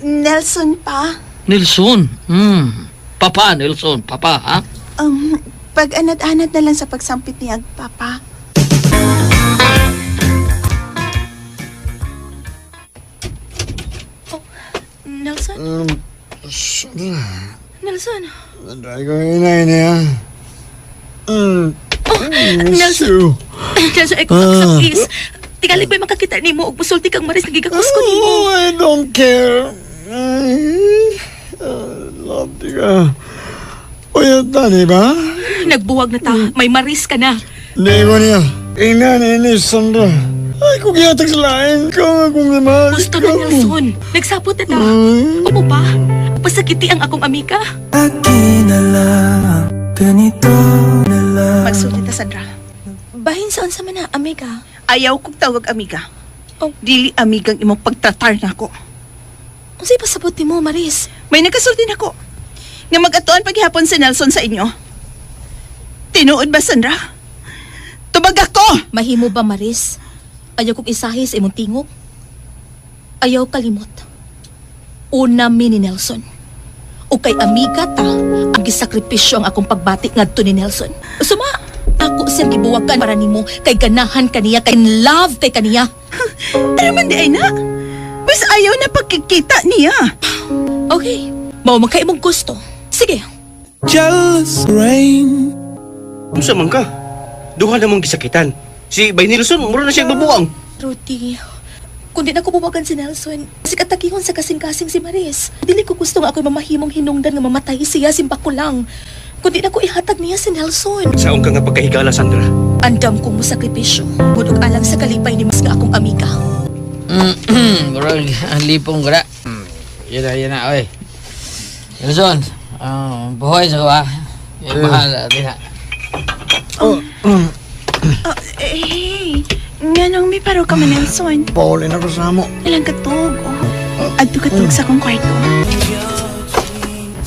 K: Nelson pa.
E: Nelson. Papa Nelson, Papa ha?
K: Pag-anat-anat na lang sa pagsampit niya, Papa.
I: Nelson?
C: Sandra.
I: Nelson?
C: Sandra, ikaw ina ini ha. Miss
I: Nelson.
C: you.
I: Nelson, ay ko ah. Please. Tingali ba'y makakita nimo og musulti kang Maris nagigakos ko nimo.
C: Oh, I don't care. Ay, love di ka. Uy, tani ba?
I: Nagbuwag na ta. May Maris ka na.
C: Hindi ko niya. Ina ni Sandra. Ay, kung ihatag sa lain, ikaw nga kung naman.
I: Gusto na, Nelson. Nagsabot na ta. Upo pa. Pasakiti ang akong amika.
K: Magsulti ta, Sandra.
I: Bahin saan sa mana, amiga?
D: Ayaw kong tawag amiga.
I: Oh.
D: Dili amigang imong pagtratar nako.
I: Unsay pasabot nimo, Maris?
D: May nakasulti nako. Nga mag-atuan paghihapon si Nelson sa inyo. Tinuod ba, Sandra? Tubag ako!
G: Mahimo ba, Maris? Ayaw kong isahi sa imong tingog. Ayaw kalimot. Una mi ni Nelson. O kay amiga ta, ang gisakripisyo ang akong pagbati ngadto ni Nelson. Suma, ako siyang gibuwagan para nimo kay ganahan kaniya, kay in love kay kaniya.
D: Ano man di ay na? Bas ayaw na pagkikita niya.
G: Okay, mao man kay imong gusto. Sige,
F: Unsa man ka? Duha na mong gisakitan. Si Bay Nelson, mura na siya babuang.
G: Rudy, kung di na ko buwagan si Nelson, sikatakihon sa kasing-kasing si Maris. Dili ko gusto nga ako'y mamahimong hinungdan nga mamatay siya, simba ko lang. Kung di na ko ihatag niya si Nelson.
F: Saong ka nga pagkahigala, Sandra?
G: Andam kong mo sakripisyo. Budog alang sa kalipay ni mas nga akong amiga.
E: Murag ang lipong ko na. Yun na, oy. Nelson, buhay sa ko ha. Yung mahal, di na.
K: Eh, hey, Nga nang may paro ka man, Nelson.
C: Paulin ako sa amo.
K: Ilang katog, oh. Adto katog sa akong kwarto.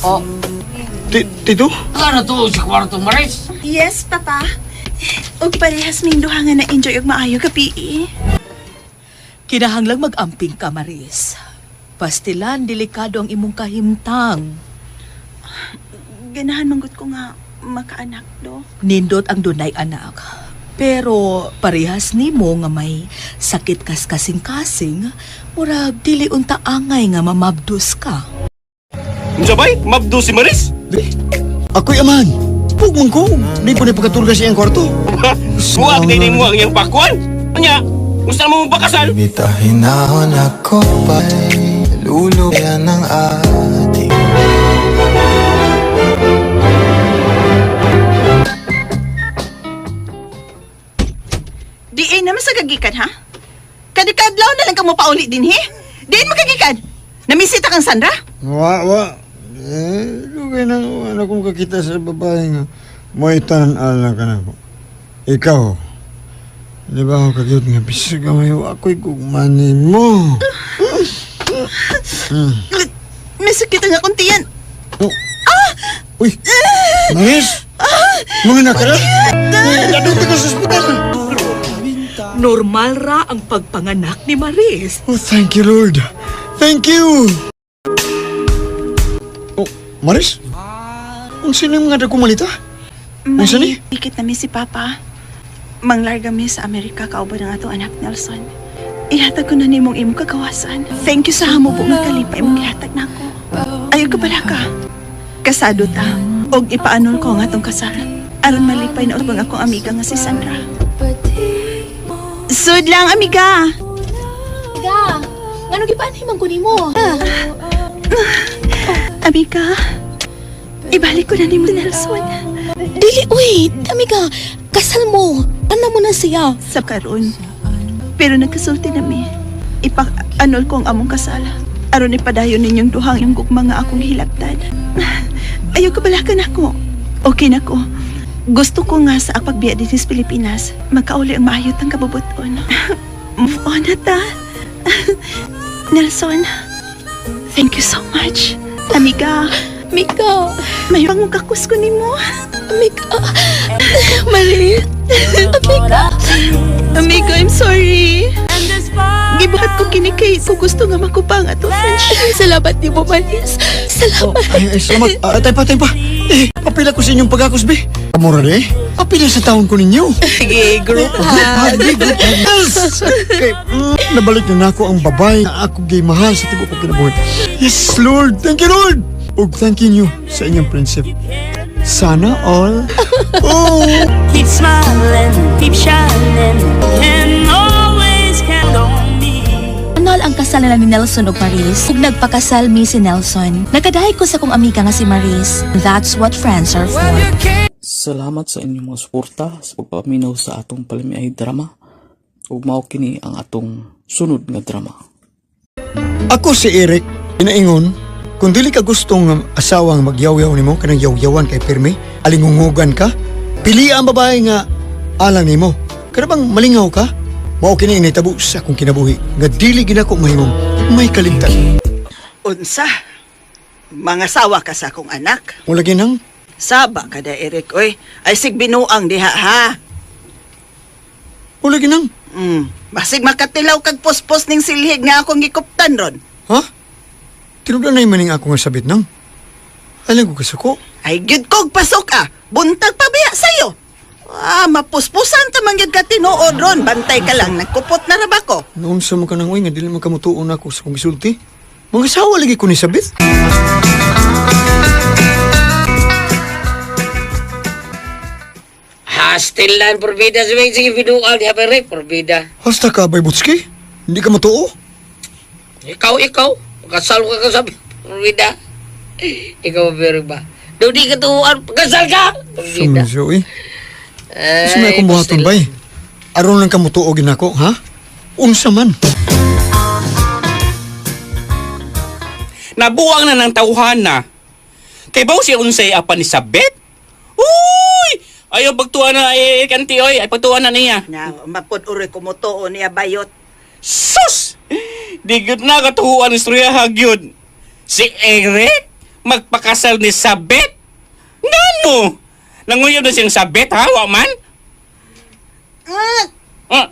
E: Oh,
C: Tito?
E: ano to sa kwarto, Maris?
K: Yes, Papa. Og parehas ming duha nga na-enjoy og maayo gabi.
G: Kinahanglang mag-amping ka, Maris. Pastilan, delikado ang imong kahimtang.
K: Ganahan manggut ko nga makaanak do.
G: Nindot ang dunay anak. Pero parehas nimo nga may sakit kas kasing-kasing, murag dili unta angay nga mamabdos ka.
F: Unsa bay? Mabdo si Maris?
C: Di, ako'y amahan. Pug man ko. Di po na pagkatulga sa iyang kwarto.
F: Buwag din mo ang iyang pakwan. Anya, gusto mo mong pakasal?
H: Bitahinahon ako pa'y luluyan ng ating
K: Di ay naman sa gagikan, ha? Kadikadlaw na lang ka mo pauli din, he? Diin mo kagikan! Namisita kang Sandra?
C: Wa, wa. Eh, lugay na ano kung kakita sa babae nga. May tanan-ala ka na ko. Ikaw, di ba ako kagyot nga bisag gamay ako'y gugmanin mo.
K: May sakit ang akong tiyan.
C: Oh. Uy, Maris! Mga nakara? Dadunti ko sa ospital.
G: Normal ra ang pagpanganak ni Maris.
C: Oh, thank you, Lord. Thank you. Oh, Maris? Unsa na mga dagkumalita? Unsa ni?
K: May tikit na mi si Papa. Manglarga mi sa Amerika kauban ang atong anak Nelson. Ihatag ko na nimong imong kagawasan. Thank you sa hamo po nga kalipay imong gihatag nako. Ayaw ka pala ka. Kasado ta. Og ipaanol ko ang atong kasal. Aron malipay na ubang akong amiga nga si Sandra. Sud lang, amiga!
I: Amiga, ngano gipaanhi man ko nimo?
K: Amiga, ibalik ko na nimo Nelson.
I: Dili uy, amiga, kasal mo. Ana mo na siya.
K: Sa karon. Pero nagkasulti na mi. Ipa-anol ko ang among kasal. Aron ipadayon ninyong duhang yung gugma nga akong hilabtan. Ayaw kabalakan ako. Okay na ko. Gusto ko nga sa pagbiya din sa Pilipinas, magkauli ang maayot ang kabubuton. Move on na ta. Nelson, thank you so much. Amiga,
I: Amiga,
K: may pangukakus ko nimo.
I: Amiga, Maris, amiga.
K: Amiga, I'm sorry. Gibuhat ko kini kay ko gusto nga makupang ato friendship.
I: Salamat nimo, Maris. Salamat.
C: Ay, ay, salamat. Ah, tayo pa, tayo pa. Eh, papila ko sa inyong pagkakos, be. Kamura na eh. Papila sa taon ko ninyo.
D: Sige, group
C: Hug, group hug. Yes! Okay, nabalik na nako ang babae na ako gay mahal sa tibuok kong kinabuhi. Yes, Lord! Thank you, Lord! Ug thank you sa inyong friendship. Sana all. Oh!
L: Keep smiling, keep shining, can always count on me.
I: Anol ang kasal nila ni Nelson ug Maris. Ug nagpakasal mi si Nelson. Nagkadahay ko sa kong amiga nga si Maris. That's what friends are for.
B: Salamat sa inyong mga suporta sa pagpaminaw sa atong palamiay drama. Ug mao kini ang atong sunod nga drama.
C: Ako si Eric, inaingon, kung dili ka gustong asawang magyawyaw nimo kanang yawyawan kay pirmi, alingungugan ka, pili ang babae nga alang nimo. Kana bang malingaw ka? Mao kini ang nahitabo sa akong kinabuhi nga dili ginako mahimong may kalimtan.
D: Unsa? Mga sawa ka sa akong anak.
C: Wala ginang
D: Saba ka da, Eric, oy. Ay sig binuang diha, ha?
C: wala ginang.
D: Basig makatilaw kag puspos ning silhig nga akong gikuptan ron.
C: Ha? Tinudan na maning ako nga sabit nang. Alam ko kasuko.
D: Ay gyud kog pasok ah. Buntag pa biya sayo. Ah, mapuspusan ta man gyud ka tinuod ron. Bantay ka lang, nagkupot na ra ba ko?
C: Noon sa mga kanang uy nga dili man kamutuon ako sa kong gisulti. Mga sawa lagi ko ni sabit.
E: Hostel lang, porbida. Sige, sige, binuang diha pa rin, porbida.
C: Hasta ka bay Butski? Hindi ka matuo?
E: Ikaw, ikaw. Kasal ka ka sa porbida. Ikaw, pero ba? Daw di ka tuwan, kasal ka! Porbida.
C: Sumisyo eh.
E: Ay,
C: Sa may akong buhaton bay. Aron lang kamutuo ginako, ha? Unsa man?
F: Nabuang na ng tawhana. Kay baw siya unsay apan ni Sabet? Uy! Ayaw pagtuwa na ay kanti oy, ay pagtuwa na niya.
D: Na, mapod uroy kumutuo niya bayot.
F: Sus! Di gyud na katuhuan istorya gyud. Si Eric magpakasal ni Sabet? Ngano? Nanguyob na siyang Sabet ha, wa man? Ah.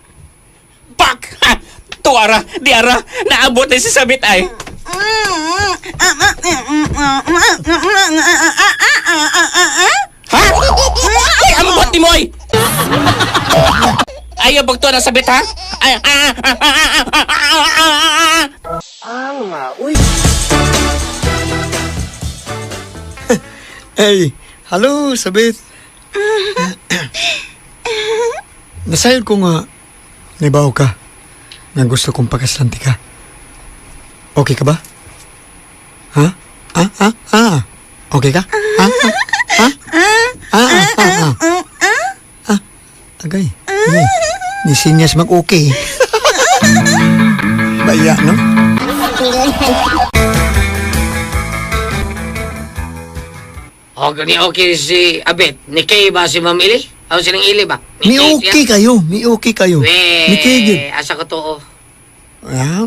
F: Pak! Ha! Tuara, di ara, naabot na si Sabet ay. Ha? Ay, ambot ni Moy! Ayaw pagtuwa ng sabit, ha? Ay, ah, ah, ah, ah, ah, ah, ah, ah.
C: Hey, hello, Sabit. Nasayod ko nga, naibaw ka, nga gusto kong pakaslanti ka. Okay ka ba? Ha? Ah, ah, ah. Okay ka? Ah, ah, ah. Ah, ah, ah, ah. Ah, agay. Agay. Ni sinyas mag-okay. Baya, no?
E: O, gani okay si Abet. Ni Kay ba si Ma'am Ili? Ako silang Ili ba?
C: Mi
E: Kay
C: okay kayo. Mi okay kayo.
E: We,
C: Mi kay
E: asa ko to, oh.
C: Ah,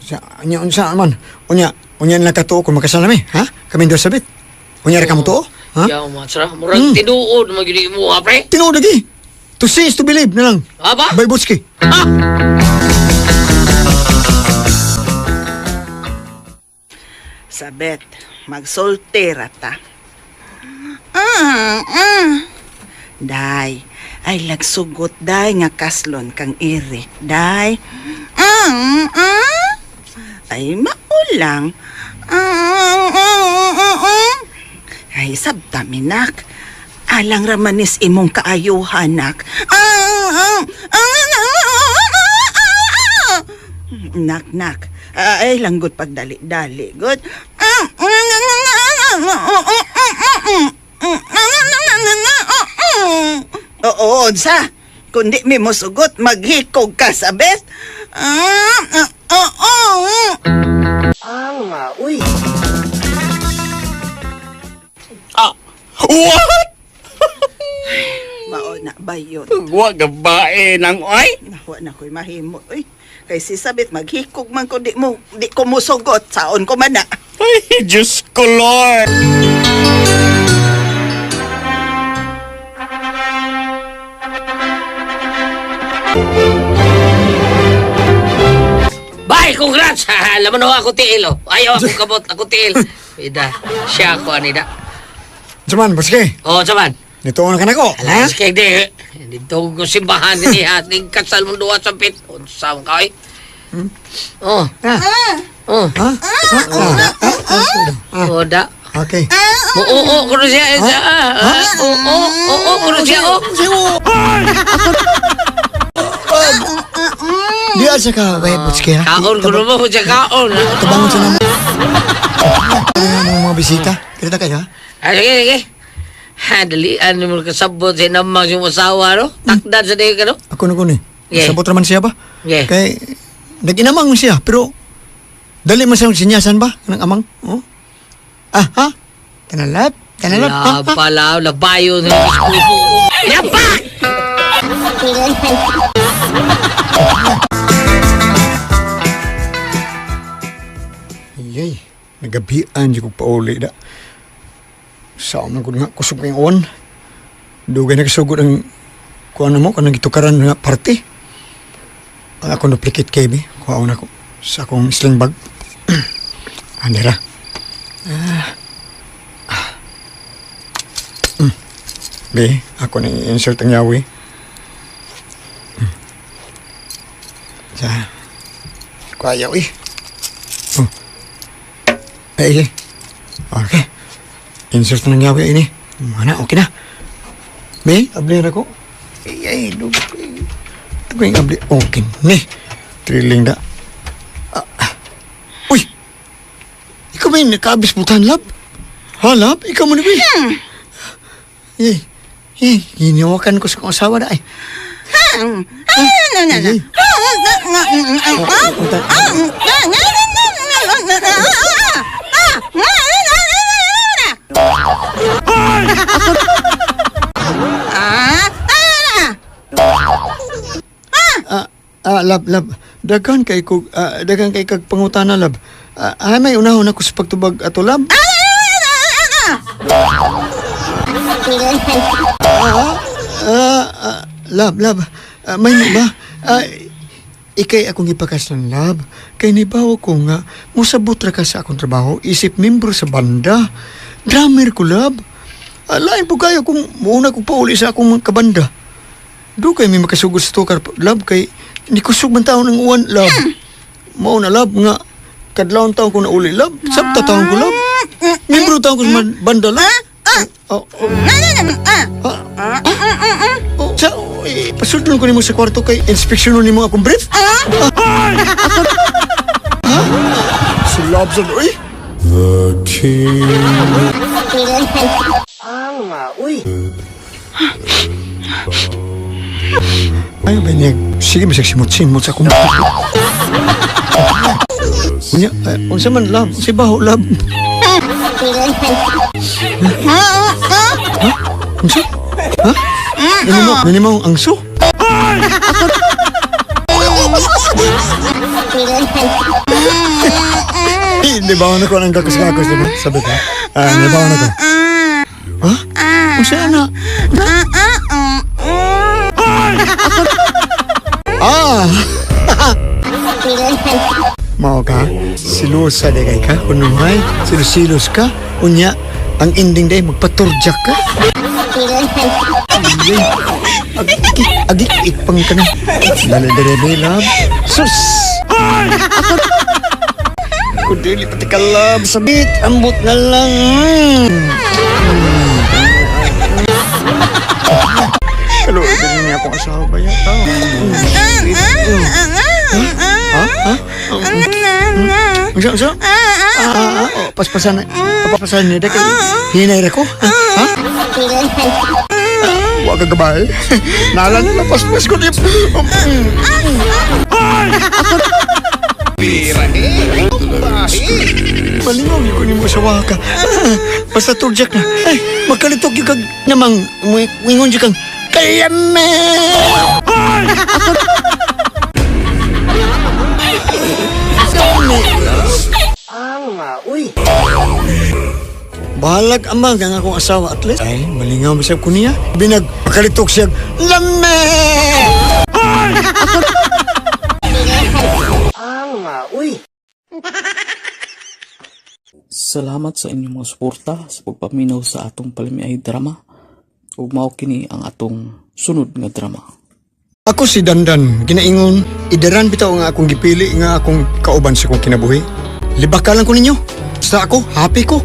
C: sa unya unsa man. Unya, unya na katuo kung makasal nami, ha? Kami duha sabit. Unya ra kamo tuo, ha?
E: Yaw, matsra. Murag tinuod mo gini mo, ha, pre?
C: Tinuod lagi. To see is to believe na lang.
E: Aba?
C: By Butski.
E: Ah!
D: Sabet, magsulti ra ta. Day, ay lagsugot day nga kaslon kang Eric, day. Ay maulang. Ay sabta minak. Alang ramanis imong kaayuhan nak. Nak nak. Ay langgot pagdali-dali. Good. Oo, unsa? Kundi mi mosugot, maghikog ka sa bet.
F: Ah, what?
D: Mao na bayot.
F: Wa gabae nang oy.
D: Nawa na ko'y mahimo. Uy, kay si Sabit maghikog man ko di mo di ko mosugot saon ko man na.
F: Ay, Diyos ko, Lord.
E: Bye, congrats! Alam mo na ako tiil, oh. Ayaw akong kabot, ako tiil. Ida, siya ako, anida.
C: Jaman, Butski.
E: Oh, saman.
C: Nituon ka na ko, ha?
E: Alas kay di. Dito ko simbahan ni ha. Ning kasal mong duha sa pit. Unsa man ka, oy. Oh,
C: Ah.
E: oh.
C: Ha? Ah, ah, ah, ah.
E: Oh, da.
C: Okay.
E: Oo, oo, kuno siya. eh, siya, ah, ah, Oo, oo, kuno siya, oh.
C: Di asa ka, bay Butski, ha?
E: Kaon kuno mo, siya kaon.
C: Tabangon sa namo. Ang mga bisita. Kita kayo, ha?
E: Ah, sige, sige. Ha, dali, ano mo kasabot sa inamang siyong asawa, no? Takdan sa diyo ka, no?
C: Ako na ko ni.
E: Yeah.
C: Sabot raman siya ba?
E: Yeah.
C: Kay nag-inamang man siya pero dali man siyang sinyasan ba ng amang? Oh. Ah, ha? Tanalap, tanalap. Ha,
E: La
C: ha?
E: pala, labayo na Yapak!
C: Ay, ay, nagabian di ko pauli da. Sa man ko nga kusog kayong uwan. Dugay na kasugod ang kuan mo kanang gitukaran nga parte. Ang ako duplicate KB, kuha na ko sa akong sling bag. Andira. Ah. Ah. Mm. B, ako na i-insert ang yawi. Mm. Sa. Kuha yawi. Oh. Ay, ay. Okay. Insert na ng yawi ini. Mana, okay na. May, abli na ko. Ay, ay, dugay. Dugay ang abli. Okay ni. Thrilling da. Ah, ah. Uy! Ikaw ba yung nakaabis butan, lab? Ha, lab? Ikaw mo na ba? Ay, ay, ginawakan ko sa kong asawa na ay. Ay, ay. Lab, lab. Daghan kay ko, daghan kay kag pangutana, lab. Ay may unahon ako sa pagtubag ato, lab. Lab, lab. May ba? Ikay akong ipakaslan, lab. Kay nibaw ko nga, musabot ra ka sa akong trabaho, isip membro sa banda. Drummer ko, lab. Lain po kayo kung muuna ko pauli sa akong mga kabanda. Do kay may makasugod sa tukar, lab, kay ni kusog man taon ng uwan, lab. Mao na, lab, nga kadlawon taon ko na uli, lab. Sabta taon ko, lab. Membro taon ko sa banda, lab. Oh, oh. Ah, oh, sa, oh, eh, pasudlon ko nimo sa kwarto kay inspeksyonon nimo akong brief. Ah! Ha? Si Lobson, uy.
M: The king.
C: Ay, ba niya? Sige, bisag simot-simot sa akong. Unya, ay, unsa man, love? Si baho, love. Ha? Unsa? Ha? Minimo, minimo ang angso? Eh, di ba na ko ang gakos-gakos, di ba? Sabi ko. Ah, di ba na ko? Ha? Unsa na? Ah! Mao ka? Silusa de kay ka? Kunuhay? Silos-silos ka? Unya, ang ending day, magpaturjak ka? Agi, agi, ikpang ka na. Dali, dali, dali, love. Sus! Kudili pati ka, love. Sabit, ambot na lang. Kaluoy din niya akong asawa ba yan? Ha? Ha? Unsa, unsa? Oh, paspasan na. Papapasan niya kay hinay ra ko. Ha? Ha? Wa ka gabay. Naalala na paspas ko niya. Malingaw yun ko nimo sa waka. Basta turjak na. Ay, magkalitok yung kag namang wingon yung kang kalame. Bahalag amang ang akong asawa at least. Ay, malingaw mo siya ko niya. Binag, makalitok siya. Lame!
B: Salamat sa inyong mga suporta sa pagpaminaw sa atong palimiay drama. Ug mao kini ang atong sunod nga drama.
C: Ako si Dandan, ginaingon, idaran bitaw nga akong gipili nga akong kauban sa akong kinabuhi. Libakalan ko ninyo. Basta ako, happy ko.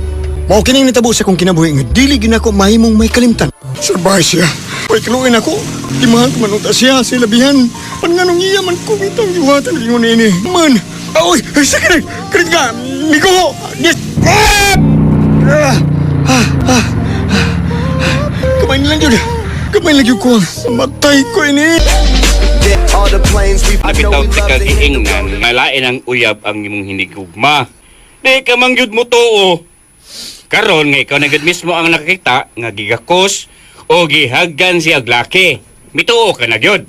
C: Mao kining nitabo sa akong kinabuhi nga dili gyud nako mahimong may kalimtan. Survive siya. May kaluin ako. Di mahal ko manunta siya sa labihan. Pan nganong iya man ko bitang giwatan gingon ini. Man. Oy, sakit. Krit ka. Miko. Yes. Ah! Ah! Ah! Ah! Kumain lang yun. Kumain lang yun ko. Matay ko ini.
F: Abitaw ti kagiingnan nga lain ang uyab ang imong hinigugma. Di ka man gyud mo tuo. Karon nga ikaw na gyud mismo ang nakakita nga gigakos o gihagan siya og laki. Mituo ka na gyud.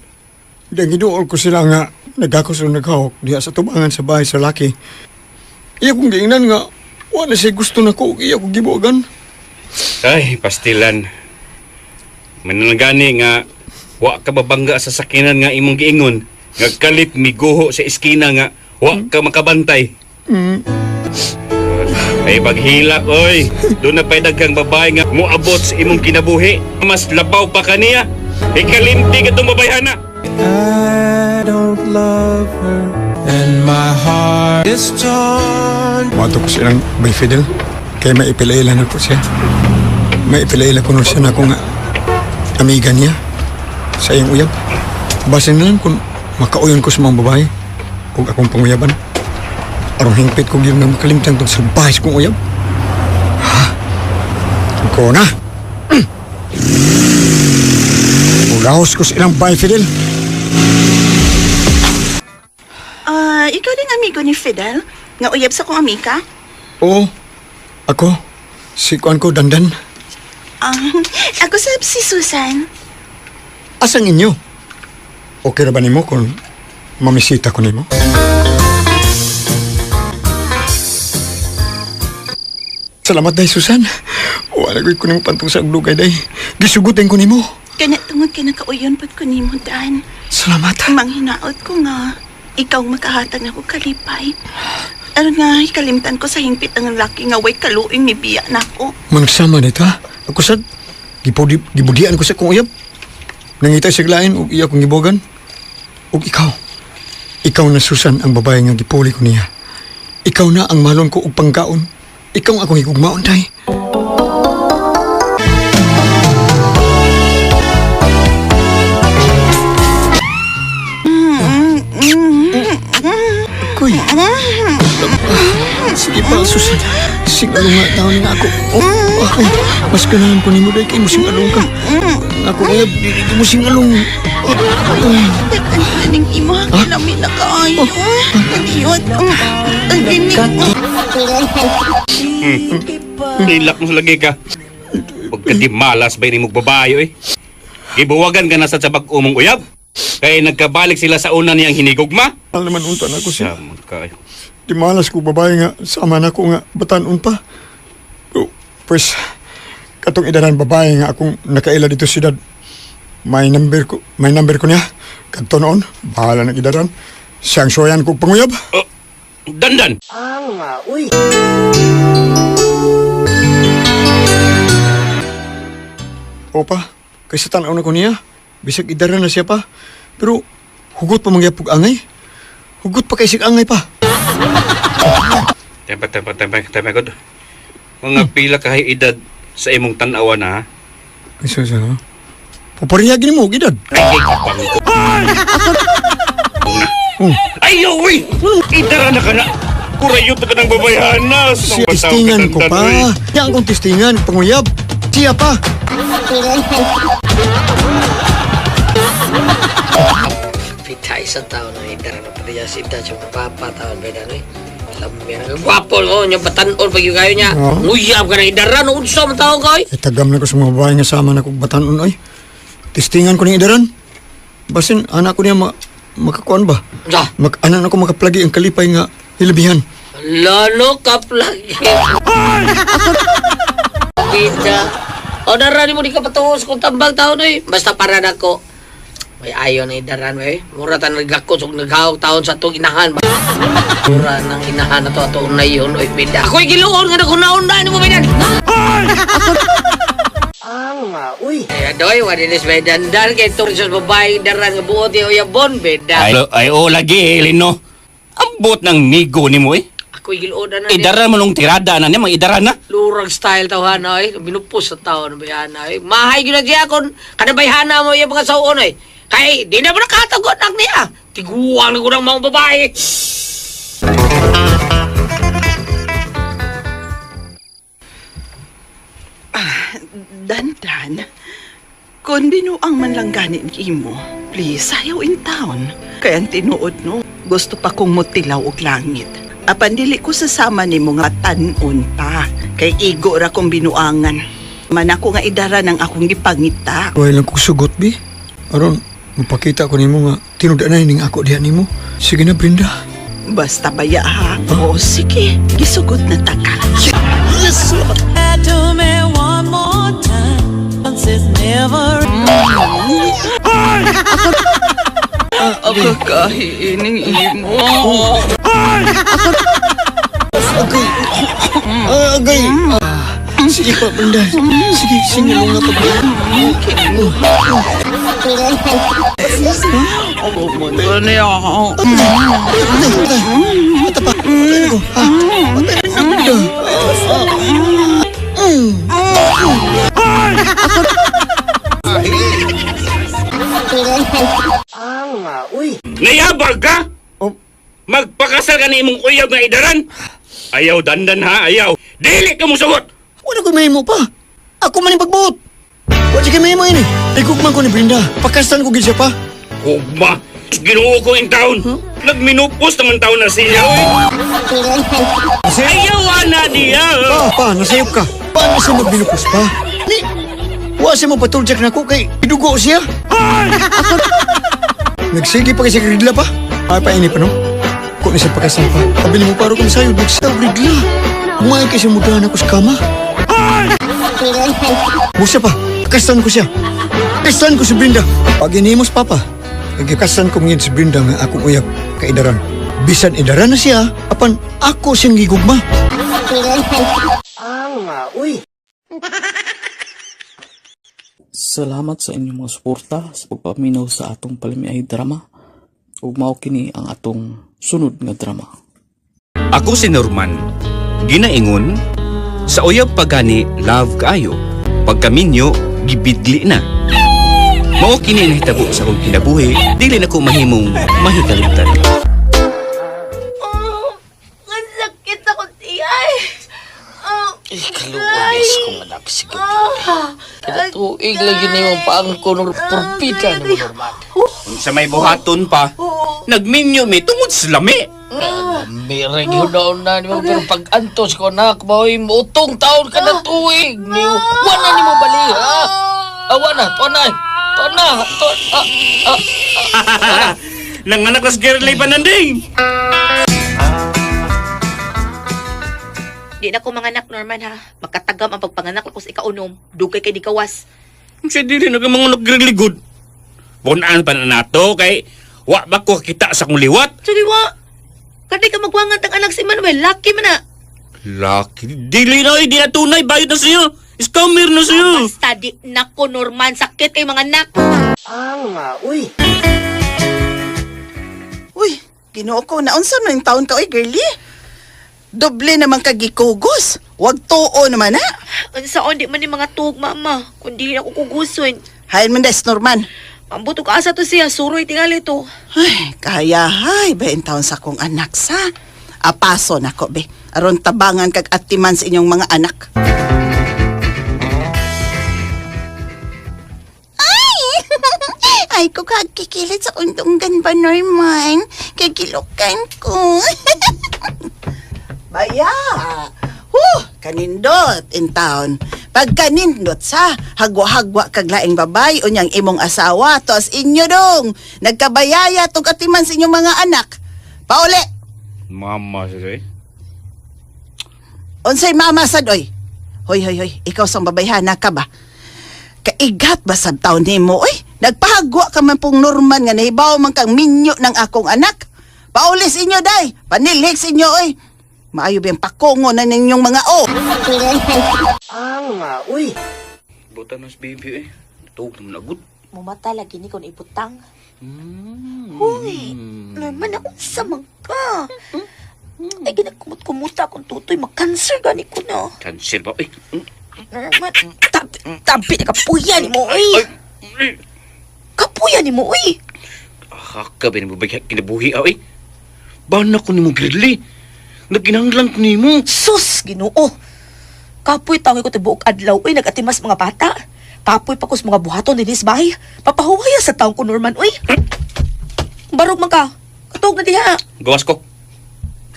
C: Dahil giduol ko sila nga nagakos o naghawak diha sa tubangan sa bahay sa laki. Iya kong giingnan nga wala siya gusto na ko, iya kong gibuagan.
F: Ay, pastilan. Mananagani nga wa ka babangga sa sakinan nga imong giingon nga kalit miguho sa eskina nga wa ka makabantay. Ay paghilak oy. Doon na pa'y daghang babae nga moabot sa imong kinabuhi. Mas labaw pa kaniya. Ikalimti ka tong babayhana.
M: I don't love her, and my heart is torn.
C: Mato ko silang may Fidel. Kaya maipilailan ako siya. Maipilailan ko nun siya na akong amiga niya sa iyang uyab. Basin na lang kung makauyon ko sa mga babae o akong panguyaban. Aron hingpit ko yun nga makalimtan tong sa bahay sa kong uyab. Ha? Ko na. Ulahos ko sa ilang bahay, Fidel.
K: Ah, ikaw din amigo ni Fidel? Nga uyab sa kong amika?
C: Oo. Ako. Si kuan ko, Dandan.
K: Ah, ako sab si Susan.
C: Asang inyo? Okay ra ba nimo kung Mamisita ko nimo. Salamat day, Susan. Wala ko'y kunin mo pantong sa dugay day. Gisugutin ko nimo.
K: Kana tungod kay nakauyon pud ko nimo, Dan.
C: Salamat.
K: Manghinaot ko nga ikaw ang makahatag nako kalipay. Aron nga ikalimtan ko sa hingpit ang laki nga way kaluoy ni biya nako.
C: Magsama nito ha. Ako sad, gibudian ko sa kong uyab. Nangita sa lain og iya kong gibogan. Og ikaw. Ikaw na Susan ang babae nga gipuli ko niya. Ikaw na ang malon ko og pangkaon. Ikaw ang akong higugmaon day. Kuy. Sige pa, Susan. Singalong nga taon nga ako. Oh, ay, mas ganahan ko nimo day kay mo singalong ka. Ako kaya dili mo singalong. Oh, oh.
K: Aning imo lami na kaayo. Kadiyot. Ang gini.
F: Hilak mo sa lagi ka. Pagkadimalas ba yun mong babae eh. Gibuwagan ka na sa bag-o mong uyab. Kaya nagkabalik sila sa una niyang hinigugma.
C: Mahal naman unta na ako siya.
F: Sama kayo.
C: Di malas ko babae nga sama na ko nga batanon pa. Pero, pues, katong idaran babae nga akong nakaila dito siyudad. May number ko niya. Kadto noon, bahala ng idaran. Siyang soyan ko panguyab.
F: Oh, dandan!
C: Opa, kaysa tanaw na ko niya. Bisag idaran na siya pa. Pero, hugot pa mangyapog angay. Hugot pa kay sig angay pa.
F: Tempa, tempa, tempa, tempa, god. Mga pila kahay edad sa imong tanawa na, ha?
C: Ay, so, so, Paparehagin mo, og edad.
F: Ay, kay kapang ko.
C: Oh.
F: Ay, uy! Idara na ka na! Kurayot na ka ng babayhanas!
C: Siya, testingan ko pa. Yan akong testingan, panguyab. Siya pa.
E: Pitay sa tao na idara na pala sa edad sa papa taon ba eh. Alam mo yan, ang gwapo no, yung batanon pag yung kayo niya.
C: Oo.
E: Nguyab ka na idara no, unsa man tao ka oy.
C: Eh, tagam na ko sa mga babae nga sama na kong batanon oy. Testingan ko ng idaran. Basin, anak ko niya makakuan ba?
E: Unsa?
C: Anak na ko makaplagi ang kalipay nga hilabihan.
E: Lalo ka plagi. Bida. O dara ni mo di ka patuos kung tambag taon oy. Basta para nako. May ayo na idaran oy. Mura ta nagakos og naghawak taon sa atong inahan. Mura nang inahan na to atong nayon oy bida. Ako'y giluon nga naghunaon na nimo bidan. Ay, adoy, wadinis may dandan kay tungkol sa babae daran nga buot ni Uyabon, bida.
F: Ay, ay, oh, lagi, Lino. Ang buot ng nigo ni mo, eh.
E: Ako'y giluon na
F: Idara mo nung tirada na niya, mga idara na.
E: Lurang style tawhan ay binupos sa tao na bayhana ay. Mahay gyud na siya kon kanabayhana mo iya mga saon ay. Kay di na mo nakatagot nak niya. Tiguang na ko ng mga babae.
D: Dandan. Kung binuang man lang ganin imo, please sayaw in town. Kaya ang tinuod no, gusto pa kong mutilaw og langit. Apan dili ko sasama nimo nga tan-on ta. Kay igo ra kong binuangan. Man ako nga idara ng akong gipangita.
C: Huwag lang kong sugot, bi. Aron, mapakita ko nimo nga tinud na ning ako diha nimo. Sige na, Brenda.
D: Basta baya ha. Oo, sige. Gisugot na ta ka.
C: Yes!
L: To me one more time. Once it's never
D: Ako kahiining imo.
C: Agay! Agay! Sige pa, Brenda. Sige, singalong na pa. Mata pa. Patay ko. Ha? Patay na, Brenda.
F: Nayabag ka?
C: Oh.
F: Magpakasal ka na imong uyab nga idaran? Ayaw, dandan ha, ayaw. Dili ka mo sugot!
C: Wala ko mahimo pa. Ako man yung pagbuot. Wala siya mahimo ini. Igugman ko ni Brenda. Pakasan ko gid siya pa.
F: Hugma! Ginoo ko in town. Nagminupos naman taon na siya, oy. Ayaw, ana diya.
C: Pa, pa, nasayop ka. Paano siya magbinupos pa? Ni, wa siya magpatuljak na ko kay idugo siya. Nagsige pa kasi ridla pa. Ay, paini pa no? Kung isa pa kasi pa. Abi mo paro kong sayo, nagsaw ridla. May kasi mudahan ako sa kama. Musa pa, kasan ko siya. Kasan ko si Brinda. Pag inimos papa, nagkasan ko ngayon si Brinda nga akong uyab kaidaran. Bisan idaran na siya, apan ako siyang gigugma.
B: Salamat sa inyong mga suporta sa pagpaminaw sa atong palamiay drama. Ug mao kini ang atong sunod nga drama.
F: Ako si Norman. Ginaingon, sa uyab pagani love kaayo. Pagkaminyo, gibidli na. Mao kini nahitabo sa akong kinabuhi, dili na ko mahimong mahikalimtan.
I: Ang sakit ako tiyay. Oh,
E: Ay, kaluoy kong anak si gabi. Kinatuig lagi ni mo paangko nung purpita ni mo Norman.
F: Unsa may buhaton pa, nagminyo mi tungod sa lami.
E: Mira gyud na ni mo pero pag antos ko anak mao'y utong taon ka na tuig ni wala ni mo bali ha. Awa na, tuwa na. Tuwa na, tuwa ah, ah.
F: Nanganak na si Girly Pananding.
I: Di na ko manganak, Norman ha. Makatagam ang pagpanganak ko sa ikaunom. Dugay kay di kawas.
F: Unsa dili na ka mga Girly good. Bunaan pa na nato kay wa ba ko kita sa akong liwat.
I: Sige wa. Kaday ka magwangan tang anak si Manuel. Lucky man na.
F: Lucky. Dili na, di na tunay. Bayot na sa'yo. Scammer na sa'yo.
I: Basta di na ko, Norman. Sakit kay mga anak.
D: Uy, Ginoo ko, naunsa man yung taon ka, oy, girly? Doble naman ka gikugos. Wag tuo naman, ha?
I: Unsaon di man ni mga tuog, mama. Kundi na ko kuguson.
D: Hain man des, Norman.
I: Ambot og asa to siya. Suroy tingali to.
D: Ay, kaya hay, ba in taon sa akong anak sa? Apaso nako be. Aron tabangan kag atiman sa inyong mga anak.
K: Ay! Ay ko kagikilit sa undunggan ba, Norman? Kagilukan ko.
D: Baya! Huh, kanindot in town. Pagkanindot sa hagwa-hagwa kag laing babay unyang imong asawa tos inyo dong. Nagkabayaya tug atiman sa inyong mga anak. Pauli.
F: Mama siya eh.
D: Unsay mama sad oy? Hoy hoy hoy, ikaw sang babayhana ka ba? Kaigat ba sa taon nimo oy? Nagpahagwa ka man pong Norman nga nahibaw man kang minyo ng akong anak. Paulis inyo day, panilhik sa inyo oy. Maayo ba yung pakongo na ninyong mga o?
F: Buta na si baby eh. Tuog naman agad.
I: Mumata lagi ni kung ibutang. Huy, Norman, naunsa man ka. Ay, ginakumot-kumuta akong tutoy. Mag-cancer gani ko na.
F: Cancer ba? Eh.
I: Norman, tabi, tabi na kapuya ni mo, uy. Kapuya ni mo, uy.
F: Haka ba mo ba kinabuhi ah eh? Bana ko nimo Girly. Nagkinahanglan ko nimo.
I: Sus, Ginoo. Kapoy tangi ko tibuok adlaw, uy, nagatimas mga bata. Kapoy pa ko sa mga buhaton dinis bahay. Papahuwaya sa taong ko, Norman, uy. Barog man ka. Katog na diha.
F: Gawas ko.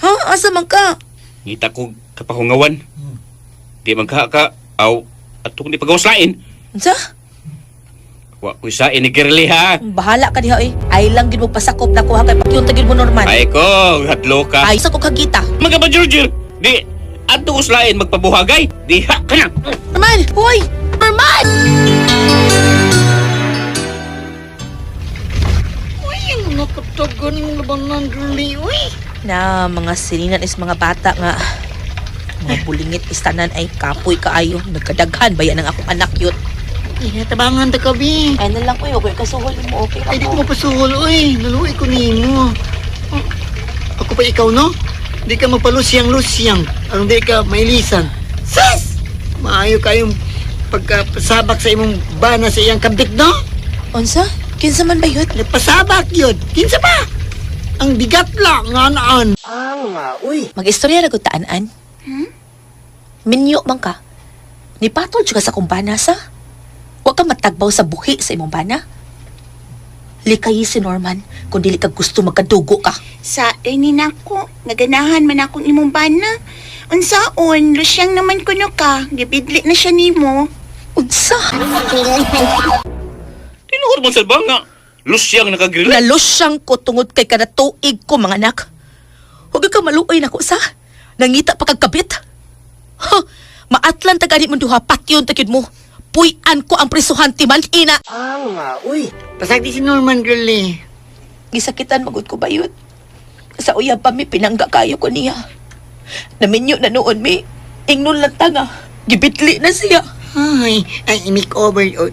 I: Ha? Asa man ka?
F: Ngita ko kapahungawan. Di man ka ka aw ato ni pagawas lain.
I: Unsa?
F: Wa ko sa ni Girly ha.
I: Bahala ka diha, uy. Ay lang gid mo pasakop na kuha kay pakyun tagid mo, Norman.
F: Ay ko, hadlo ka.
I: Ay, sa ko kagita.
F: Mga ba Georgia? Di ato ko sa lain magpabuhagay. Diha ka na.
I: Norman! Hoy! Norman!
J: Uy, ang mga katagan mong labanan, girly, uy.
I: Na mga silinan is mga bata nga mga bulingit istanan ay kapoy kaayo nagkadaghan bayan ang akong anak yun.
J: Eh, tabangan ta ka, bi.
I: Ay na lang uy, okay kasuhol mo okay
J: Ay, di ko mapasuhol, uy. Naluwi ko nimo. Oh, ako pa ikaw, no? Di ka mapalusyang-lusyang. Aron di ka mailisan. Sus! Maayo kayong pagkasabak sa imong bana sa iyang kabit, no?
I: Unsa? Kinsa man ba yun?
J: Nagpasabak yun. Kinsa pa? Ang bigat lang, nga naan.
I: Mag-istorya ra gud taan-an. Hmm? Minyo man ka. Nipatol jud ka sa akong bana sa. Wa ka matagbaw sa buhi sa imong bana. Likayi si Norman kung dili ka gusto magkadugo ka.
K: Sa ni nako, naganahan man akong imong bana. Unsaon, lusyang naman kuno ka, gibidli na siya nimo.
I: Unsa?
F: Tinuod mo sa ba nga? Lusyang nakagirli.
G: Nalusyang ko tungod kay kanatuig ko, mga anak. Huwag ka maluoy nako sa. Nangita pa kag kabit. Ha, maatlan ta gani mong duha, patyon ta gyud mo. Puy-an ko ang prisuhan timan ina.
J: Ah, uy. Pasagdi si Norman, girl eh.
G: Gisakitan magud ko bayot. Sa uyab pa mi pinangga kayo ko niya. Naminyo na noon mi. Ingnon lang ta nga. Gibitli na siya.
J: Ay, ay, i-makeover, oh,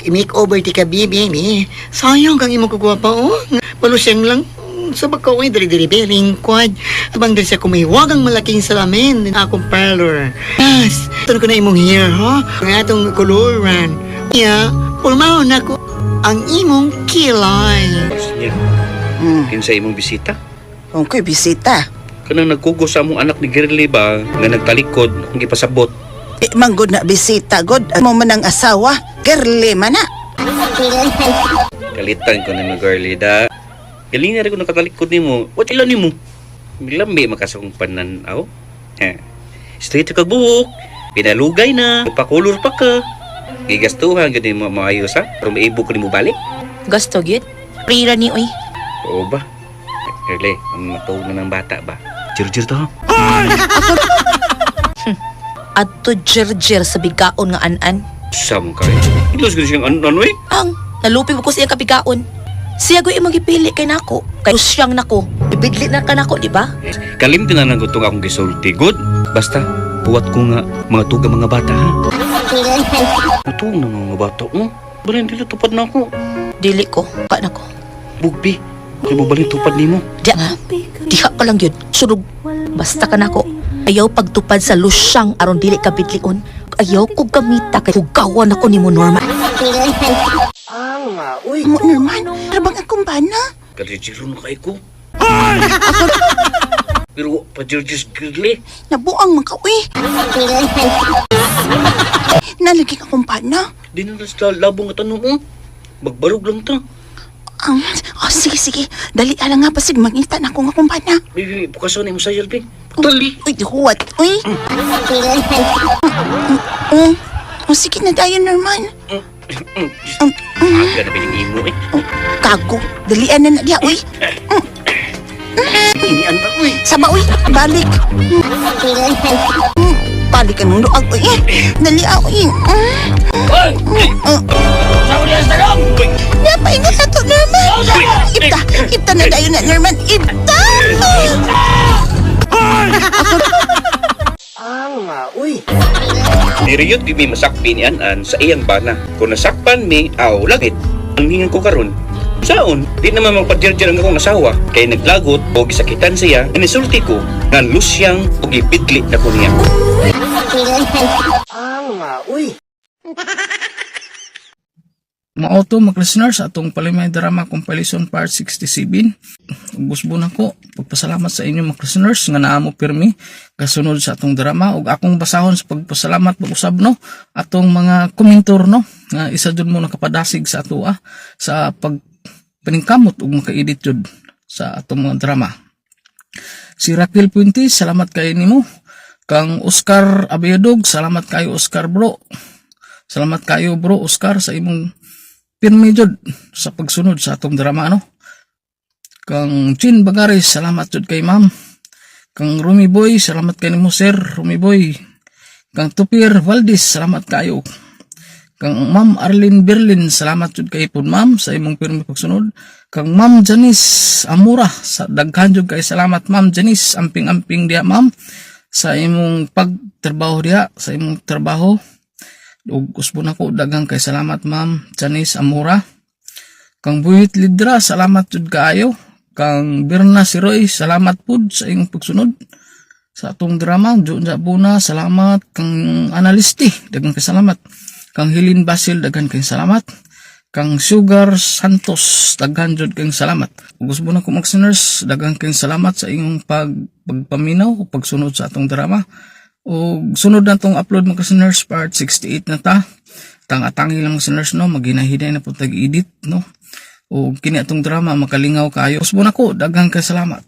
J: i-makeover ti ka, baby, eh. Sayang kang imong kagwapa, oh. Palusyang lang. Sa baka, oy, diri-diri, bering, quad. Abang diri sa kumiwagang malaking salamin, akong parlor. Yes, ito ko na imong hair, ha? Ang atong koloran. Yeah, pulmaon na ko ang imong kilay.
F: Niya. Kinsa imong bisita?
D: Okay, bisita.
F: Kanang nagkugo sa among anak ni Girly ba nga nagtalikod akong gipasabot.
D: Di man gud na bisita god. Mo man ang asawa, girly man na.
F: Kalitan ko nimo Girly da. Galing na rin ko nakatalikod nimo. What ila nimo? Lambi makasakong pananaw. Eh. Straight ka buhok. Pinalugay na. Pakulor pa ka. Gigastuhan gyud nimo maayos ha. Pero maibog ko nimo balik.
I: Gasto gyud. Prira ni oy.
F: Oo ba? Girly, ang matuog na ng bata ba? Jir-jir to ha.
I: Adto jerjer sa bigaon nga an-an.
F: Sam ka eh. Ilos ko siyang ano eh.
I: Ang nalupig ko sa iyang kabigaon. Siya goy imong gipili kay nako. Kay siyang nako. Ibidli na ka nako, di ba?
F: Kalimti na lang ko itong akong gisulti. Good? Basta, puwat ko nga mga tuga mga bata ha. Ito na mga bata oh. Balin dili tupad na ako.
I: Dili ko, ka nako.
F: Bugbi. Kaya mo balin tupad nimo.
I: Diya nga. Diha ka lang yun. Sunog. Basta ka nako. Ayaw pagtupad sa lusyang aron dili ka bidlion. Ayaw ko gamita kay hugawan ako nimo Norma.
K: Mo Norman, trabang akong bana.
F: Kalijiro na kay ko. Pero pa-jirjis girly.
K: Nabuang man ka, uy. Nalagi ka akong bana.
F: Di na lang sa labong nga tanong oh. Magbarog lang ta.
K: Oh, sige, sige. Dali ala nga pasig mangita na akong akong bana.
F: Bibi, bukasan mo sa yalpi. Dali.
K: Uy, huwat, uy. Oh, oh, sige na tayo, Norman.
F: Aga na biling imo eh.
K: Kago, dalian na na diya, uy.
F: Inian ba uy?
K: Sama, uy. Balik. Balik ang luag, uy. Dali, ah, uy. Napaingot na to, Norman. Ibta, ibta na tayo na, Norman. Ibta!
F: Niriyot gyud mi masakpi ni An-an sa iyang bana. Kung nasakpan mi, aw langit. Ang hingan ko karon. Saon, di naman magpadirdir ang akong asawa. Kay naglagot o gisakitan siya, inisulti ko nga lusyang o gibidli na ko niya.
B: Mao to mga listeners atong Palimay Drama Compilation Part 67. Ug usbon ako pagpasalamat sa inyo mga listeners nga naa mo pirmi kasunod sa atong drama ug akong basahon sa pagpasalamat pag-usab no atong mga komentor no nga isa jud mo nakapadasig sa atoa sa pag paningkamot ug maka-edit jud sa atong mga drama. Si Raquel Puentes, salamat kay nimo. Kang Oscar Abayodog, salamat kayo Oscar bro. Salamat kayo bro Oscar sa imong pirmi jud sa pagsunod sa atong drama ano. Kang Chin Bagaris, salamat jud kay ma'am. Kang Rumi Boy, salamat kay nimo sir Rumi Boy. Kang Tupir Valdis, salamat kayo. Kang Ma'am Arlene Berlin, salamat jud kay pud ma'am sa imong pirmi pagsunod. Kang Ma'am Janice Amura, sa daghan jud kay salamat Ma'am Janice, amping-amping diha ma'am sa imong pagtrabaho diha, sa imong trabaho. Ug usbon ako daghang kay salamat Ma'am Janice Amura. Kang Buhit Lidra, salamat jud kaayo. Kang Birna Siroy, salamat pud sa imong pagsunod sa atong drama. Junja Buna, salamat. Kang Analisti, daghang kay salamat. Kang Hilin Basil, daghan kay salamat. Kang Sugar Santos, daghan jud kay salamat. Ug usbon ako mga listeners, daghan kay salamat sa inyong pagpaminaw o pagsunod sa atong drama. O sunod na tong upload mga listeners, part 68 na ta. Tanga-tangi lang mga listeners no, maghinahinay na po tag-edit no. O kini atong drama makalingaw kayo. Usbon ako, daghang kay salamat.